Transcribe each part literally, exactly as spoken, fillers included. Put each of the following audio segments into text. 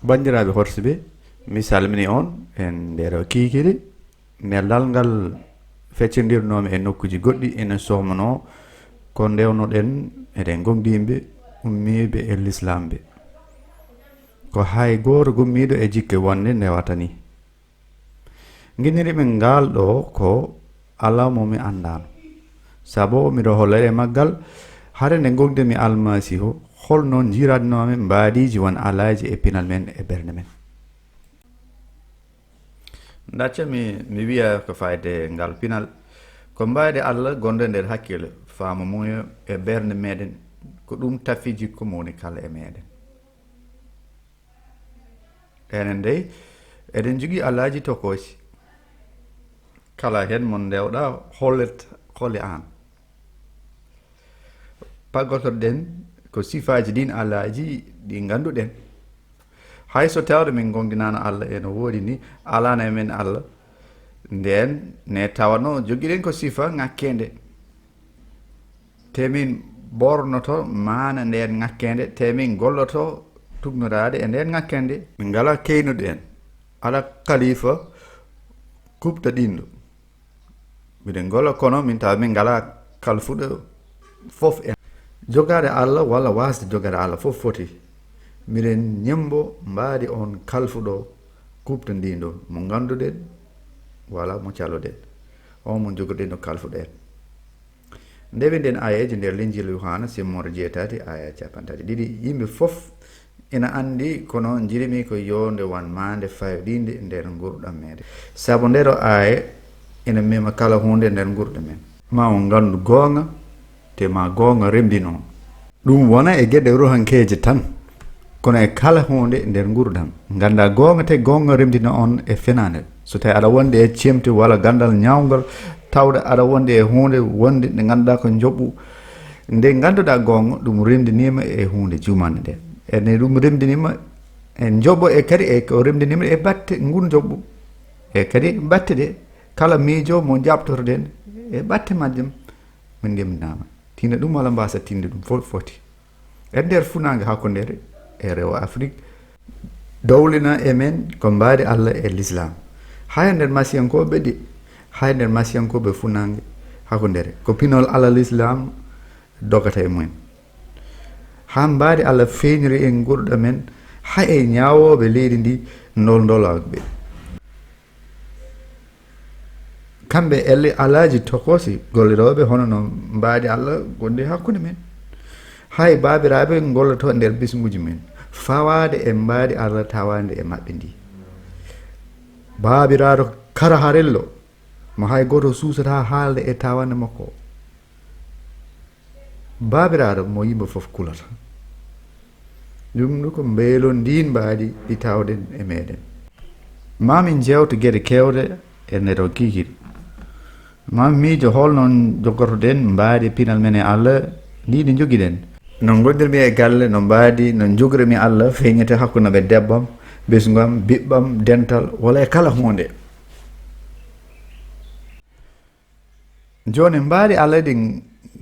Banndiraaɓe horsuɓe, mi salmini on e nder kiikiiɗe. Neldal ngal feccindirnoomi e nokkuuji goɗɗi ina sohmanoo ko ndewnoɗen eɗen gomɗinɓe ummiiɓe e Lislaam ɓe. Ko hay gooto gummiiɗo e jikke wonde ndewata nii. Nginiri min ngal ɗo ko alaa mo mi anndaano. Sabu miɗo hollere maggal, hare nde ngogdemi Almasiihu, hol noon njiiratnoomi mbaadiiji won alaaji e pinal men e ɓernde men. Ndacca mi, mi wiya ko fayde ngal pinal, ko mbaadi Allah gonde nder hakkille, faamu muuyo e ɓernde meɗen, ko ɗum tafi jikku mo woni kala e meɗen. Enen dey, eɗen jogii alaaji tokoosi. Kala heen mo ndewɗa, hollet, holi aan. Paggotoɗen ko sifaaji ɗin alaaji ɗi ngannduɗen. Hay so tawde min gomɗinaano Allah eno woodi ni, alaano e men Allah. Ndeen ne tawanoo jogiɗen ko sifa ŋakkeende. Te min ɓornoto maana ndeen ŋakkeende, te min golloto tugnoraade e ndeen ŋakkeende. Min ngalaa keynuɗo en, alaa kalifa kuɓtaniiɗo. Miɗen ngolla kono min tawa min ngalaa kalfuɗo fof en. Jogaade Allah walla waasde jogaade Allah fof foti. Miɗen ñemmbo mbaadi on kalfuɗo kuɓtaniiɗo mo ngannduɗen walla mo caloɗen. On mo jogoɗen no kalfuɗo en. Ndewe nden aayeeje nder Linjiilu Yuhaana, simmoore jeetati, aaya capanɗe tati ɗiɗi. Yimɓe fof ina anndi, kono njirimi ko yo nde wan maande fayodiinde nder nguurndam meɗen. Sabu ndero aaye ina mema kala huunde nder nguurndam men. Ma on nganndu goonga, te ma goonga remmbin on. Ɗum wona e geɗe ruhankeeje tan, kono e kala huunde nder nguurndam. Ngannda goonga, te goonga remmbina on e fenaande. So tawi aɗa wondi e cemte walla ganndal ñaawngal, tawde aɗa wondi e huunde wonde nde ngannduɗaa ko njoɓɓu, nde ngannduɗaa goonga, ɗum remmbiniima e huunde juumande nde. Ene ɗum remmbiniima e njoɓɓu e kadi e ko remmbiniima e batte ngun njoɓɓu. E kadi batte ɗe, kala miijo mo jaɓtotoɗen e batte majjum, min ndemdinaama. Tinna ɗum walla mbaasa tinde ɗum fof foti. E nder funaange hakkundeere e rewo Afrik, dowlina e men ko mbaadi Allah e Lislaam. Hay nder Masiyankooɓe ɗi, hay nder Masiyankooɓe funaange hakkundeere, ko pinol Allah Lislaam dogata e mumen. Haa mbaadi Allah feeñiri e nguurndam men, haa e ñaawooɓe leydi ndi ndol ndolaaɓe. Kamɓe elli alaaji tokoosi gollirooɓe hono no mbaadi Allah gondi hakkunde men. Hay baabiraaɓe ngolloto nder bismuuji men, fawaade e mbaadi Allah tawaande e maɓɓe ndi. Baabiraaɗo karaharello mo hay gooto suusataa haalde e tawaande makko. Baabiraaɗo mo yimɓe fof kulata. Ɗum ɗo ko mbeelo ndiin mbaadi ɗi tawɗen e meɗen. Ma min jewto geɗe kewɗe e nder o kiikiiɗe. Ma min miijo hol noon jogortoɗen mbaadi pinal men e Allah ndi ɗi njogiɗen. No ngondirmi e galle, no mbaadi, no njogirmi Allah feeñata hakkunde ɓe debbam, ɓesngam, ɓiɓɓam, dental, walla e kala huunde. Jooni mbaadi Allah ɗi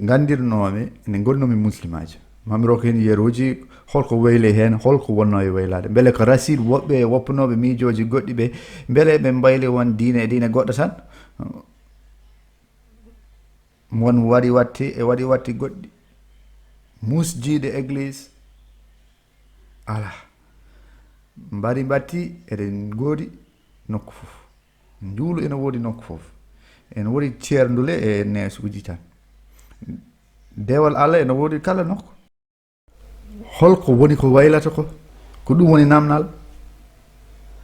nganndirnoomi, nde ngolnoomi muslimaajo. Ma mi rokku heen yeruuji, holko wayli heen, holko wonnoo e waylaade. Mbele ko rasiid woɓɓe e woppanooɓe miijooji goɗɗi ɓe, mbele ɓe mbayli won diine e diine goɗɗo tan? Won waɗi watti e waɗi watti goɗɗi. Musjiide église, alaa. Mbaadi mbatti eɗen ngoodi nokku fof. Njuulu ina woodi nokku fof. Ene woodi ceerndule e neesuuji tan. Dewal Allah ene woodi kala nokku. Holko woni ko waylata ko? Ko ɗum woni namnal?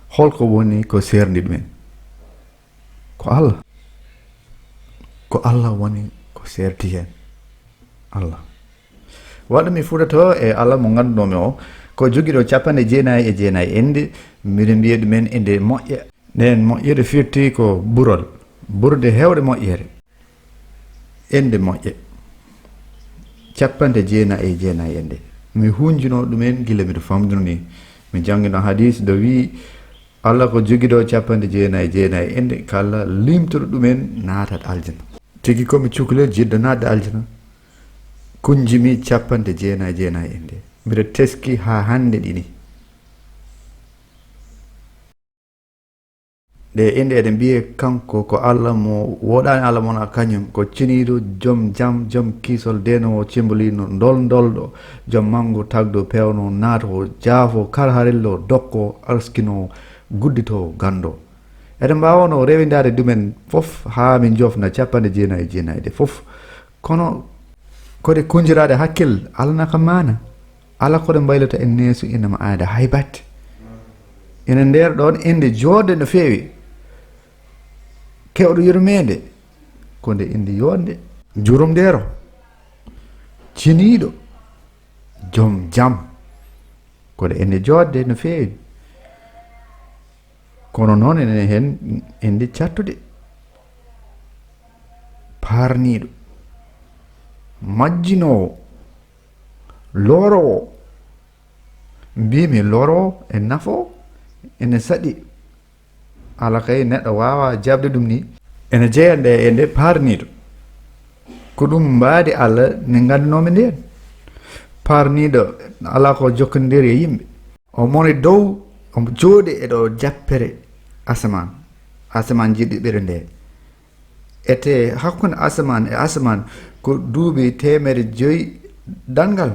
Holko woni ko seerndi ɗumen? Ko Allah. Ko Allah woni ko seerti heen. Allah. Waɗa mi fuɗato e Allah mo ngannduɗoomi o, ko jogiiɗo capanɗe jeenayi e jeenayi ende, miɗo mbiya ɗumen ende moƴƴe. Nden moƴƴere firti ko burol, burde heewɗe moƴƴere. Ende moƴƴe. Capanɗe jeenayi e jeenayi ende. Mi hunjuno ɗumen gila miɗo famɗuno ni. Mi janngino hadis ɗo wi'i, Allah ko jogiiɗo capanɗe jeenayi e jeenayi ende, kala limtuɗo ɗumen naatat aljana. Tigi ko mi cukalel jiɗɗo naatde aljana. Kunjimi capanɗe jeenayi e jeenayi ende. Mbiɗa teski haa hannde ɗini. Ɗe inɗe eɗe mbiye kanko ko Allah mo woɗani Allah mo wona kañum, ko ceniiɗo, joom jam, joom kiisol, deenoowo cembolino, ndol ndolɗo, joom manngu tagɗo peewno, naatoowo, jaafo, karharillo, dokko, arskinoowo, gudditoowo, ganndo. Eɗen mbaawano rewindaade ɗumen fof haa min jofna capanɗe jeenayi e jeenayi ɗe fof. Kono ko ɗe kuñjoraaɗe hakkil, alana ka maana. Alaa ko ɗe mbaylata e neesu ina ma aada hay batte. Ina nder ɗoon innde jooɗnde no feewi, keewɗo yurmeende, ko nde innde yooɗnde, jurumdeero, ceniiɗo, joom jam. Ko nde innde jooɗnde no feewi. Kono noon ene heen innde caɗtuɗe, paarniiɗo, majjinoowo, looroowo. Mbiimi looroowo e nafoowo ene saɗi. Alaa kay, neɗɗo waawaa jaɓde ɗum nii. Ene jeyaa nde e nde paarniiɗo. Ko ɗum mbaadi Allah nde nganndanoomi ndeen. Paarniiɗo alaa ko jokkondiri e yimɓe. Omo woni dow, omo jooɗi e ɗo jappere asamaan, asamaan jiɗɗiɓere nde. Ete hakkunde asamaan e asamaan ko duuɓi teemedde joyi danngal.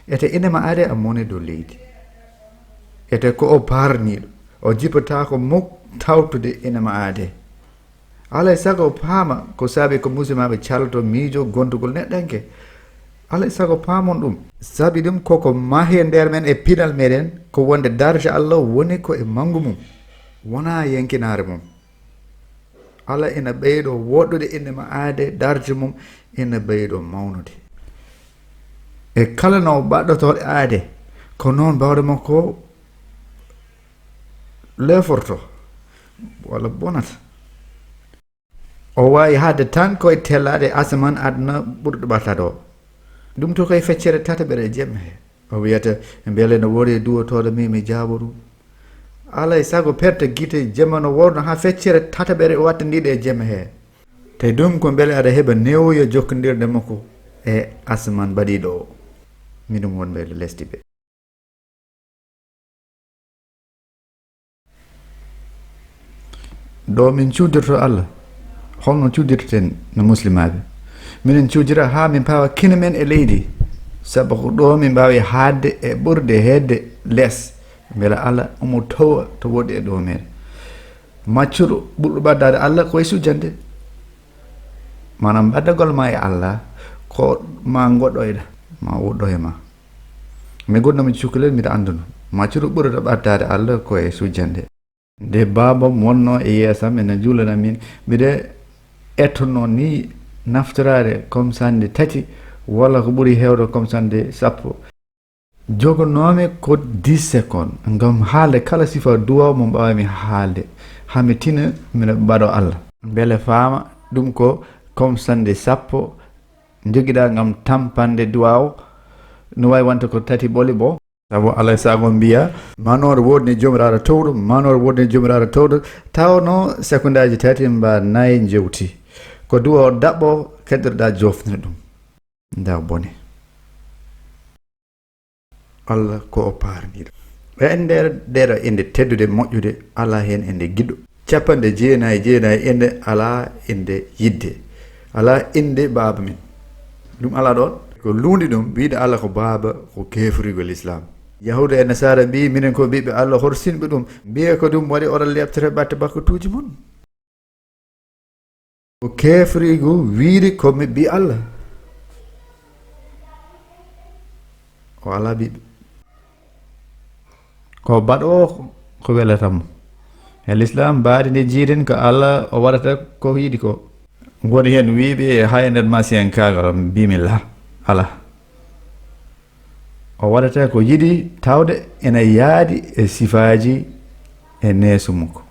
Ete ine ma aade a mone dow leydi. Ete ko o paarniiɗo, o jippotaako muk tawtude ine ma aade. Alaa e sago paama ko saabi ko musidɓe maɓɓe caloto miijo gontugol neɗɗanke. Alaa e sago paamon ɗum. Saabi ɗum koko mahi e nder men e pinal meɗen ko wonde darja Allah woni ko e manngu mum, wonaa yenkinaare mum. Allah ina ɓeydo woɗɗude inde ma aade, darja mum ina ɓeydo mawnude. E kala no baɗɗotoo aade, ko noon baawɗe makko leefortoo walla bonata. O waawi haalde tan ko e tellaade asamaan aduna ɓurɗo ɓataade o. Ɗum to ko e feccere tataɓere e jemma he. O wiyata, mbele no woodi duwotooɗo mi, mi jaabo ɗum? Alaa e sago perte gite jemma no worno haa feccere tataɓere wattandiiɗe e jemma he. Te ɗum ko mbele aɗa heɓa newuya jokkondirde makko e asamaan baɗiiɗo o. Miɗum won mbele lesdi ɓe. Ɗo min cuudirto Allah, holno cuudirten no muslimaaɓe? Minen cuudira haa min pawa kine men e leydi, sabu ko ɗo min mbaawi haadde e ɓurde heedde lees, mbela Allah omo tawa to woɗɗi e ɗo meɗen. Maccuɗo ɓurɗo ɓaddaade Allah ko e sujjande, maanaam ɓaddagol ma e Allah ko ma ngoɗɗoyɗa, ma woɗɗoye ma. Mi goɗɗo mi cukalel, miɗa annduno. Maccuɗo ɓurata ɓaddaade Allah ko e sujjande. Nde baabam wonnoo e yeesam, ene juulana min, miɗa ettonoo nii naftoraade komsannde tati, walla ko ɓuri heewde komsannde sappo. Jogonoomi ko dix secondes ngam haalde kala sifa duwaaw mo mbaawmi haalde, haa mi tina miɗa ɓaɗo Allah. Mbele faama ɗum ko komsannde sappo njogiɗaa ngam tampande duwaaw, no waawi wonde ko tati ɓoli bo. Sabu alaa e sago mbiya, manoore woodani Joomiraaɗo towɗo, manoore woodani Joomiraaɗo towɗo, tawnoo sekondaaji tati mba nayi njewti. Ko duwaaw daɓɓo keddorɗaa joofnir ɗum. Nda bone. Allah ko o paarniiɗo. E nder ɗeɗo inde teddude moƴƴude, alaa heen inde giɗo. Capanɗe jeenayi e jeenayi inde alaa inde yidde. Alaa inde baaba min. Ɗum alaa ɗoon. Ko luundi ɗum, wiyde Allah ko baaba, ko keefrugol Lislaam. Yahuuda e Nasaara mbiyi, minen ko ɓiɓɓe Allah, horsinɓe ɗum. Mbiye ko ɗum waɗi oɗon leɓtata ɓatte bakkutuuji mon. Ko keefrigu wiyde ko mi ɓii Allah. O alaa ɓiɓɓe. Ko baɗoowo ko welata mo. E Lislaam, mbaadi ndi njiiɗen ko Allah o waɗata ko yiɗi ko. Ngoni heen wiyɓe hay e nder masiyankaagal, mbimi la, alaa. O waɗata ko yiɗi tawde ene yaadi e sifaaji e neesu makko.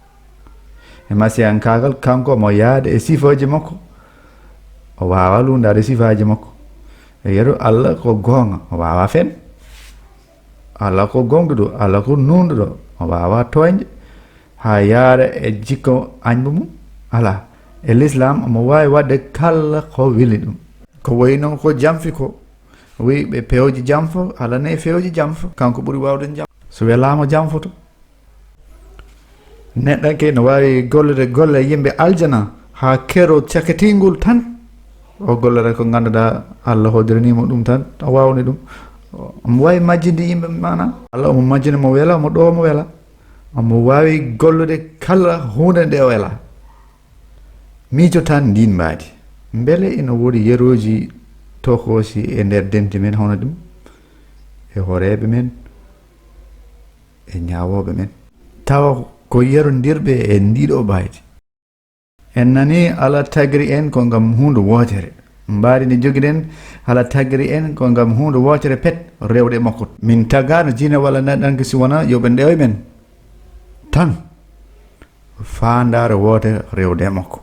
E masiyankaagal, kanko omo yaada e sifaaji makko. O waawaa luundaade sifaaji makko. E yeru Allah ko goonga, o waawaa fen. Allah ko gooŋɗuɗo, Allah ko nuunɗuɗo, o waawaa tooñde haa yaara e jikko añbo mum. Alaa. E Lislaam, omo waawi waɗde kala ko weli ɗum. Ko wayi noon ko jamfi ko, o wiyi ɓe pewji jamfo, alaa ne pewji jamfo, kanko ɓuri waawde jamfo. So welaama jamfoto. Neɗɗanke no waawi gollude golle yimɓe aljana haa keerol cakkitingol tan. O gollata ko ngannduɗaa Allah hoddirinii mo ɗum tan, o waawni ɗum. Omo waawi majjinde yimɓe maana. Allah omo majjina mo wela, omo ɗowa mo wela. Omo waawi gollude kala huunde nde o wela. Miijo tan ndin mbaadi. Mbele ina woodi yerooji tokoosi e nder denndi men hono ɗum? E hooreeɓe men? E ñaawooɓe men? Tawa ko yerondirɓe e ndiiɗo mbaadi. En nani Allah tagiri en ko ngam huunde wootere. Mbaadi ndi jogiɗen, Allah tagiri en ko ngam huunde wootere pet, rewde e makko. Min tagaano jine walla neɗɗanke si wona yo ɓe ndewoy men. Tan. Faandaare woote rewde e makko.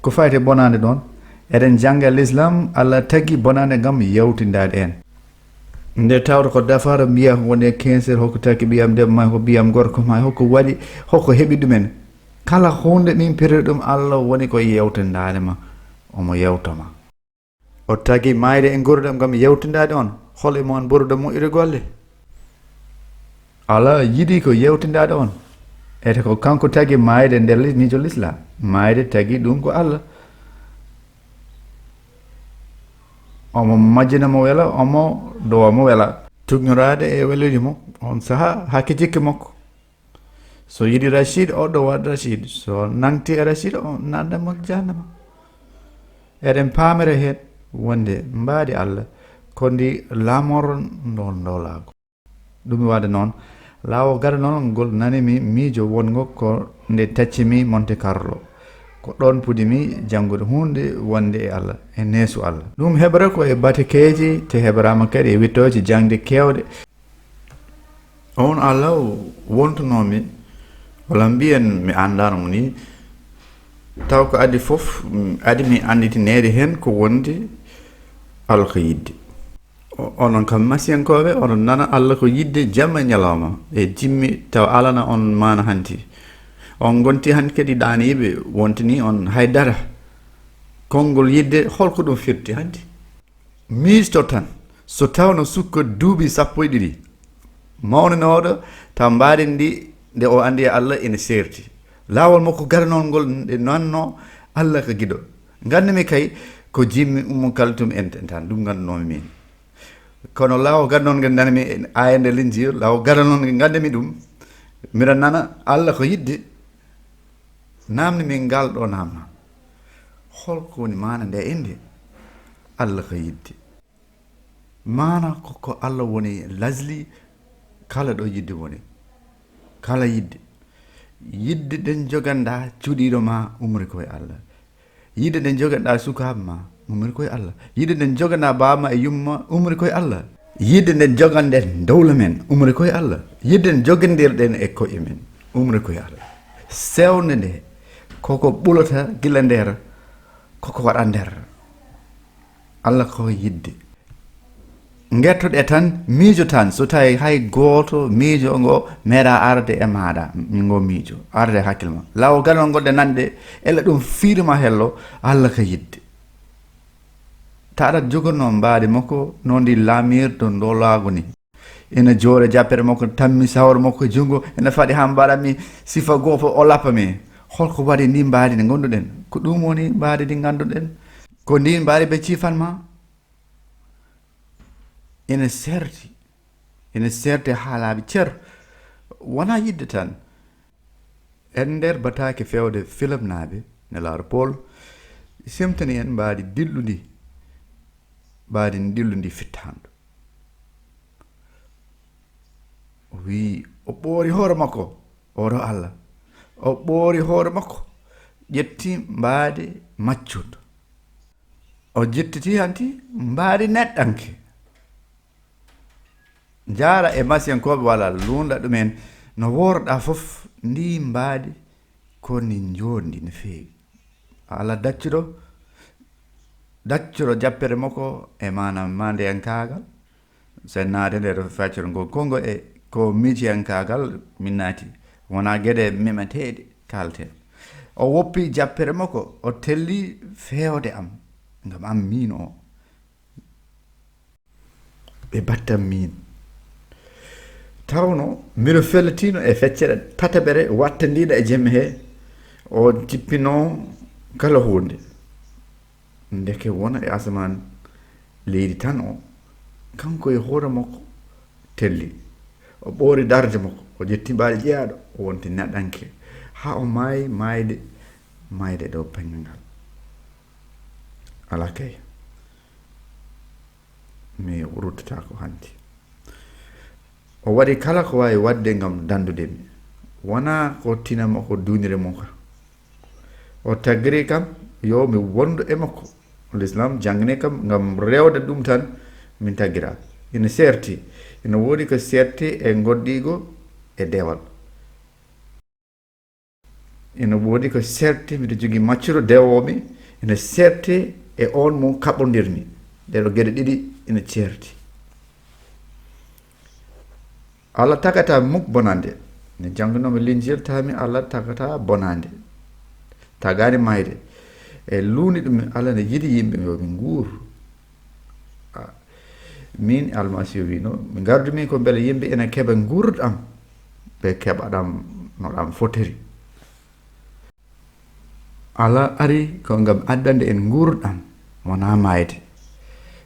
Ko fayti bonaande ɗon, eɗen jannga Lislaam, Allah tagi bonaande ngam yewtindaade en. Nde tawata ko dafaare mbiya ko woni e cancer, hokko taki ɓiyam debbo ma, hokko ɓiyam gorko ma, hokko waɗi, hokko heɓi ɗumen. Kala huunde min piriri ɗum Allah woni ko yewtindaade ma, omo yewta ma. O tagi maayde e nguurndam ngam yewtindaade on. Hol e mon ɓurɗo moƴƴude golle? Allah yiɗi ko yewtindaade on. Ete ko kanko tagi maayde nder li-, miijo Lislaam. Maayde tagi ɗum ko Allah. Omo majjina mo wela, omo ɗowa mo wela. Tuugnoraade e weleeji mo, on sahaa hakke jikke makko. So yiɗi Rachid, o ɗowa Rachid. So nangti e Rachid, o naatna mo jahannama. Eɗen paamira heen wonde mbaadi Allah ko ndi laamornoo ndolaagu. Ɗum waɗde noon, laawol gadanol ngol nani mi miijo wonngo ko nde tacci mi Monte Carlo. Ko ɗoon puɗɗi mi janngude huunde wonde e Allah, e neesu Allah. Ɗum heɓra ko e batekeeji, te heɓraama kadi e wiɗtooji jaŋde keewɗe. Oon Allah wontunoo mi, walla mbiyen mi anndaano mo nii, taw ko adii fof, mm, adii mi anndineede heen ko wonde Allah ko yiɗde. O-, onon kam masiyankooɓe, oɗon nana Allah ko yiɗde jamma e ñalawma, e jimmi taw alana on maana hanti. On ngonti hanti kadi ɗaaniiɓe, wontini on hay dara. Konngol yiɗde, holko ɗum firti hanti? Miisto tan, so tawno sukka duuɓi sappo e ɗiɗi, mawnanooɗo, taw mbaadi ndi, nde o anndi e Allah ina seerti. Laawol makko gadanol ngol nde nanno Allah ko giɗo. Nganndumi kay ko jimmi Ummu Kaltum en tan, ɗum nganndunoomi min. Kono laawol gadanol ngol nanmi aaya nder Linjiil, laawol gadanol ngol nganndumi ɗum. Mbiɗa nana Allah ko yiɗde. Naamni min ngal ɗo naamna. Holko woni maana nde innde? Allah ko yiɗde. Maana ko, ko Allah woni lasli kala ɗo yiɗde woni. Kala yiɗde. Yiɗde nde njoganɗa cuuɗiiɗo ma, umri ko e Allah. Yiɗde nde njoganɗa sukaaɓe ma, umri ko e Allah. Yiɗde nde njoganɗa baaba ma e yumma, umri ko e Allah. Yiɗde nde njoganɗen dowla men, umri ko e Allah. Yiɗde nde jogandirɗen e koye men, umri ko e Allah. Sewnde nde, koko ɓulata gila nder, koko waɗa nder. Allah ko yiɗde. Ngettoɗe tan, miijo tan, so tawi hay gooto miijo ngo meeɗa arde e maaɗa, ngo miijo, arde e hakkille ma. Laawol gadanol ngol nde nanɗe, ela ɗum fiiri ma hello, Allah ko yiɗde. Tawa aɗa jogorno mbaadi makko, no ndi laamirto ndolaagu ni. Ina jooɗa jappere makko, tammi sawro makko e junngo, ina faɗi haa mbaɗa mi sifa goo fof, o lappa mi. Holko waɗi ndi mbaadi ndi ngannduɗen? Ko ɗum woni mbaadi ndi ngannduɗen. Ko ndi mbaadi ɓe ciifan ma. Ina serti. Ina serti haa laaɓi cer. Wonaa yiɗde tan. E nder bataake feewde Filipnaaɓe, Nelaaɗo Pool semtani en mbaadi dillundi, mbaadi dillundi fittaandu. O wii, o ɓoori hoore makko, oɗo Allah. O ɓoori hoore makko, ƴetti mbaadi maccuɗo. O ƴettiti hanti mbaadi neɗɗanke. Njaara e masiyankooɓe walla luunɗa ɗumen, no woorɗa fof, ndi mbaadi ko ndi njooɗndi no feewi. Allah daccuɗo, daccuɗo jappere makko e maanaam maandeyankaagal. So en naati nder feccere ngol konngo e ko miijiyankaagal min naati, wonaa geɗe memeteeɗe kaalten. O woppi jappere makko, o telli feewde am, ngam am miin o. Ɓe battam miin. Tawno mbiɗo fellitino e feccere tataɓere wattandiiɗe e jemme he, o jippino kala huunde. Ndeke wona e asamaan leydi tan o, kanko e hoore makko telli. O ɓoori darde makko, o ƴetti mbaadi jeyaaɗo, o wonti neɗɗanke. Haa o maayi maayde, maayde ɗo baŋnge ngal. Alaa kay. Mi ruttata ko hanti. O waɗi kala ko waawi waɗde ngam danndude mi. Wonaa ko tinama ko duunire mum ka. O taggiri kam yo mi wondu e makko. L'islam janngini kam ngam rewde ɗum tan min taggira. Ina seerti, ina woodi ko seerti e ngoɗɗiigo e dewal. Ina woodi ko seerti, mbiɗo jogii maccuɗo dewoomi, ina seerti e oon mo kaɓondirmi. Ɗee ɗo geɗe ɗiɗi ina ceerti. Allah tagata muk bonande. Nde jannginoomi Linjil, taami Allah tagata bonande. Tagaani maayde. E luuni ɗum, Allah ne yiɗi yimɓe yo ɓe nguur. Ah, min Almasiihu wino, mi ngardumi ko mbele yimɓe ina keɓa nguurɗam, ɓe keɓa ɗam no ɗam fotiri. Allah ari ko ngam addande en nguurɗam, wonaa maayde.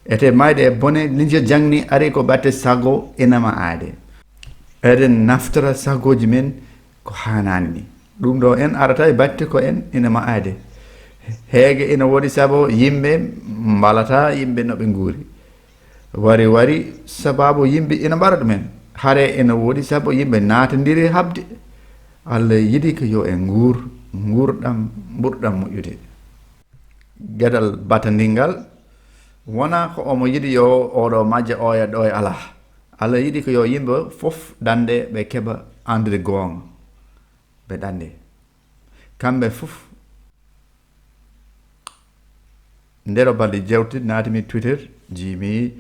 Ete maayde e bone, Linjil janngini ari ko batte sago ina ma aade. Eɗen naftira sagooji men ko haanaani ni. Ɗum ɗo en arata e batte ko en ina ma aade. Heege ina woodi sabu yimɓe mbalata yimɓe no ɓe nguuri. Wari wari sababu yimɓe ina mbara ɗumen. Hare ina woodi sabu yimɓe naatandiri haɓde. Allah yiɗi ko yo en nguur, nguurɗam ɓurɗam moƴƴude. Geɗal batandingal, wonaa ko omo yiɗi yo oɗo majja oya ɗo e alaa. Allah yiɗi ko yo yimɓe fof ɗande ɓe keɓa andude goonga. Ɓe ɗande. Kamɓe fof. Ndero balɗe jewte naatimi Twitter, jiimi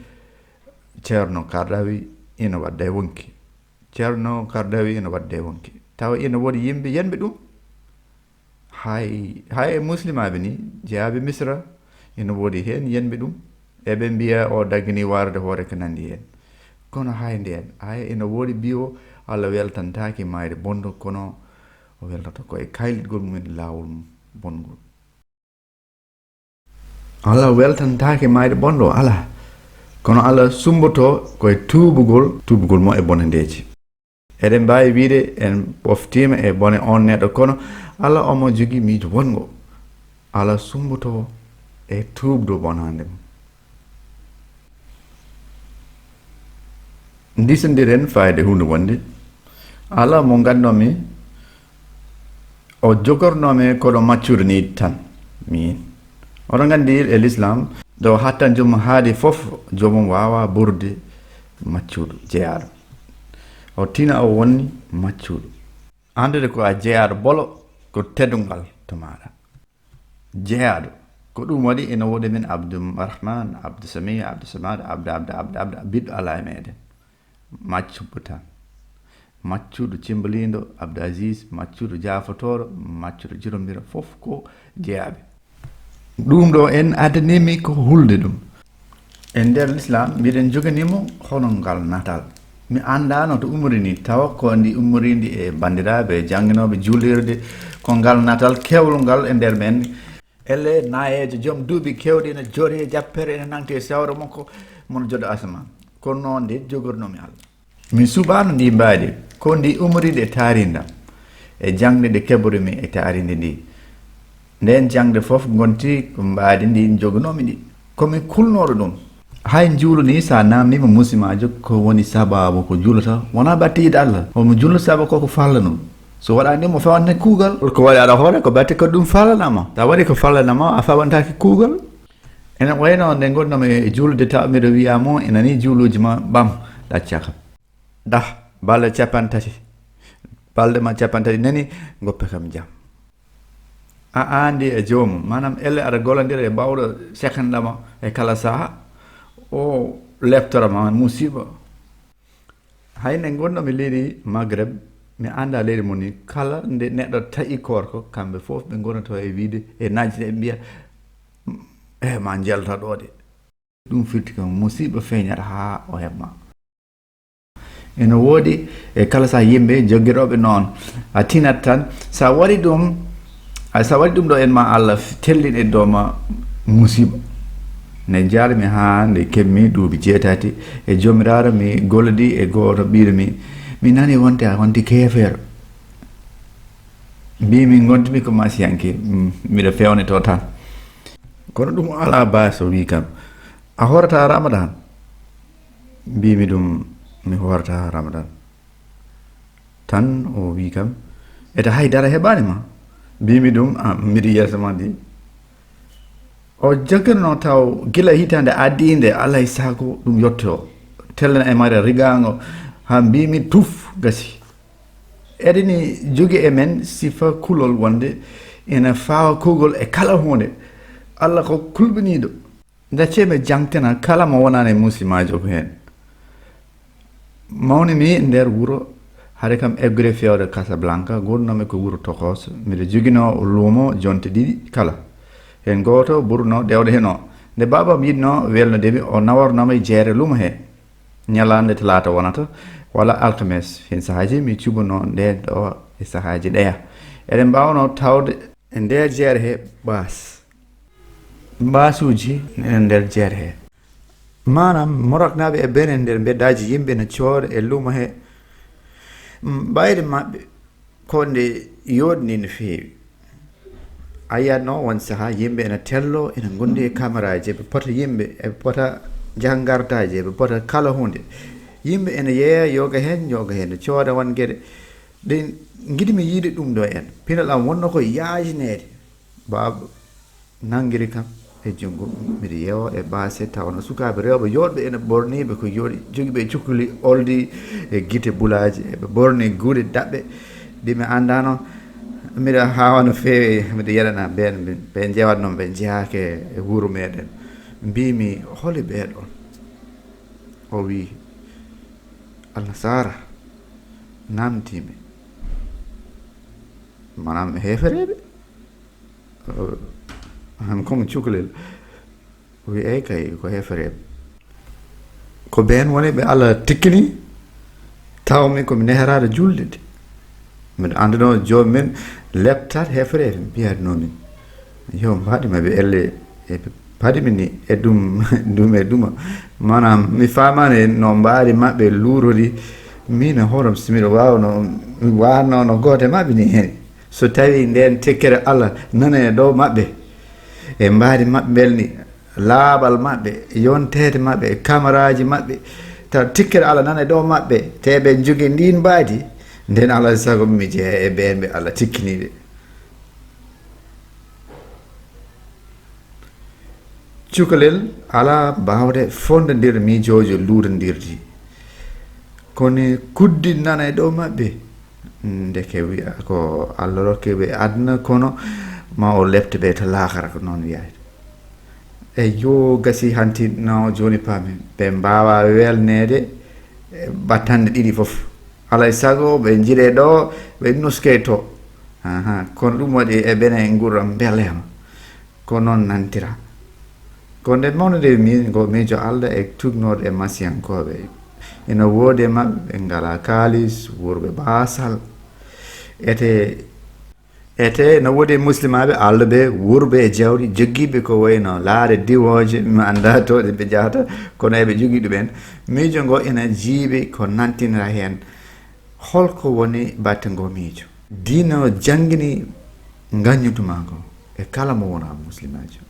Ceerno Kardawi ina wadda e wonki. Ceerno Kardawi ina wadda e wonki. Tawa ina woodi yimɓe yenɓe ɗum. Hay, hay e muslimaaɓe ni, jeyaaɓe Misra, ina woodi heen yenɓe ɗum. Eɓe mbiya o daggini waarude hoore ko nanndi heen. Kono hay ndeen, hay ina woodi biyo Allah weltantaaki maayde bonɗo, kono o weltata ko e kaylitgol mum e laawol mum bonngol. Allah weltantaake maayde bonɗo, alaa. Kono Allah sumbotoo ko e tuubugol, tuubugol mo e bonandeeji. Eɗen mbaawi wiyde en ɓoftiima e bone oon neɗɗo, kono Allah omo jogii miijo wonngo. Allah sumbotoo e tuubdo bonande mum. Ndisondiren fayde huunde wonde. Allah mo ngannduɗon mi, o jogornoo mi kono maccude ni tan. Min. Oɗon nganndi e Lislaam, ɗo hattan joomum haadi fof, joomum waawa ɓurde maccuɗo, jeyaaɗo. O tina o wonni maccuɗo. Anndude ko a jeyaaɗo bolo, ko teddungal to maaɗa. Jeyaaɗo. Ko ɗum waɗi ina woodi men Abdou Rahman, Abdou Sami, Abdou Samad, Abdou, Abdou, Abdou, Abdou, ɓiɗɗo alaa e meɗen. Maccuɗo tan. Maccuɗo cembaliiɗo Abdou Aziz, maccuɗo jaafotooɗo, maccuɗo juromdira, fof ko jeyaaɓe. Ɗum ɗo en addaniimi ko hulde ɗum. E nder Lislaam, mbiɗen joganii mo hono ngal natal. Mi anndaano to ummorini, tawa ko ndi ummorindi e banndiraaɓe jannginooɓe juulirde, ko ngal natal keewal ngal e nder men. Ellee nayeejo joom duuɓi keewɗi ene jooɗi e jappere, ene nangti e sawro makko, mono joɗɗo asamaan. Kono noon nde jogornoomi Allah. Mi suɓaano ndi mbaadi, ko ndi ummorinde e taarindam, e jaŋde nde keɓorumi e taarinde ndi. Ndeen jaŋde fof ngonti ko mbaadi ndi jogonoomi ndi. Ko mi kulnooɗo ɗum. Hay njuulu ni, so a naamniima musimaajo ko woni sabaabu ko juulata, wonaa batte yiɗde Allah. Omo juula sabu ko ko fallanoo. So waɗaani ɗum, o fewante kuugal. Ko waɗi aɗa hoore, ko batte ko ɗum fallanama. Tawa waɗi ko fallanama, a fawantaake kuugal. Ene wayno nde ngonnomi e juulde, tawa mbiɗo wiya mo, ina ni juuluuji ma ɓam, ɗacca kam. Dah, balɗe cappanɗe tati. Balɗe ma cappanɗe tati nani, ngoppe kam jam. A andi e joomum, maanaam elle aɗa gollondira e bawɗo sekanɗama e kala saha, o leptora ma musiba. Hay nde ngonnomi leydi Maghreb, mi annda leydi mon ni, kala nde neɗɗo taƴi koorko, kamɓe fof ɓe ngonoto e wiide, e najjina ɓe mbiya, "Eh, ma njelta ɗo de." Ɗum firti kam musiba feeñata haa o heɓma. Ene woodi e kala saha yimɓe joggirooɓe noon. A tinat tan, so a waɗi ɗum, a, so a waɗi ɗum ɗo en ma Allah tellin e dow ma musiba. Nde njaarmi haa nde keɓmi duuɓi jeetati e Joomiraaɗo, mi gollodi e gooto ɓiɗɗo mi, mi nani wonde a wonti keefeero. Mbiimi ngontumi ko masiyanke, mm, miɗo fewnitoo tan. Kono ɗum alaa baasi, o wii kam, a hoorata Ramadan? Mbiimi ɗum, mi hoorata Ramadan. Tan o wii kam, ete hay dara heɓaani ma? Mbiimi ɗum, a, miɗo yeeso ma ndi. O jagganoo taw gila hitaande addiinde alaa e sago ɗum yotto. Tellen e mare rigaango haa mbiimi tuf gasi. Eɗeni jogi e men sifa kulol wonde ina faawa kugol e kala huunde. Allah ko kulɓiniiɗo. Nde ceeɓe jangtena kala mo wonaani muslimaajo ko heen. Mawnimi nder wuro, hade kam eggude fewde Casablanca, gurnoomi ko wuro Toxos. Miɗo joginoo luumo jonte ɗiɗi kala. Heen gooto ɓurno ɗeewde heen o. Nde baabam yiɗno welnude mi, o nawornoo mi jeere luumo he. Ñalaande talaata wonata, walla alkames. Heen sahaaji mi cuɓunoo ndeen ɗo e sahaaji ɗeya. Eɗen mbaawnoo tawde e nder jeere he ɓaas. Ɓaasuuji ene nder jeere he. Maanaam, Moroknaaɓe e Benin nder mbeddaaji yimɓe no cooda e luumo he. Mm, ɓayde maɓɓe ko nde yooɗni no feewi. A yiyatno won sahaa yimɓe ene tello, ene ngondi e kameraaji, eɓe pota yimɓe, eɓe pota jahangartaaji, eɓe pota kala huunde. Yimɓe ene yeeya yoga heen, yoga heen, cooda won geɗe. Ɗe ngiɗmi yiide ɗum ɗo en. Pinal am wonno ko yaajineede. Baaba nangiri kam e junngo, miɗo yeewa e baase, tawa no sukaaɓe rewɓe yooɗɓe ene ɓorniiɓe ko yooɗi, jogiiɓe cukalel oldi e gite bulaaji, eɓe ɓorni guuɗe daɓɓe ɗi mi anndaano. Miɗo haawa no feewi, miɗo yeɗana ɓeen, ɓe njewatnoo, ɓe njeyaaka e wuro meeɗen. Mbiimi, holi ɓee ɗoon? O wii, Alnasaara, naamndiimi. Maanaam, heefereeɓe? Han kon cukalel. O wi, eey kay, ko heefereeɓe. Ko ɓeen woni ɓe Allah tikkini, taw min ko mi neheraaɗo juulde de. Miɗo annduno joom men leptat heefereeɓe, mbiyatno min. Yo mbaɗi ma ɓe elle, e ɓe paɗi mi ni, e ɗum, ɗum e ɗuma. Maanaam, mi faamaani no mbaadi maɓɓe luurori. Min e hoore am, si miɗo waawno, mi waatno no gooto e maɓɓe ni heen. So tawii ndeen tikkere Allah nana e dow maɓɓe, e mbaadi maɓɓe mbelni, laaɓal maɓɓe, yonteede maɓɓe, e kamaraaji maɓɓe, taw tikkere Allah nana e dow maɓɓe, te ɓe njogii ndiin mbaadi, ndeen alaa e sago mi jeya e ɓeen ɓe Allah tikkiniiɓe. Cukalel alaa baawde fonndondir miijooji luurondirɗi. Kono kuddi nana e dow maɓɓe. Ndeke wiya ko Allah rokki ɓe aduna, kono ma o lepte ɓe to laakara, ko noon wiyata. Eyo, gasi hanti no jooni paamen. Ɓe mbaawa welneede, e, battande ɗiɗi fof. Alaa e sago ɓe njiɗe ɗo, ɓe nuske to. Aha, kono ɗum waɗi e ɓene ngura mbelema. Ko noon nantira. Ko nde mawnde mi-, ngo miijo Allah e tuugnoode e masiyankooɓe. Ina woodi e maɓɓe ɓe ngalaa kaalis, wuurɓe baasal. Ete, ete no woodi e muslimaaɓe alɗuɓe, wuurɓe e jawdi, joggiiɓe ko wayno laare diwooje, mi anndaa to ɗe ɓe njahata, kono eɓe jogii ɗum en. Miijo ngo ina jiiɓi ko nantinira heen. Holko woni batte ngo miijo? Diina o janngini ngaññudu maa ngo e kala mo wonaa muslimaajo.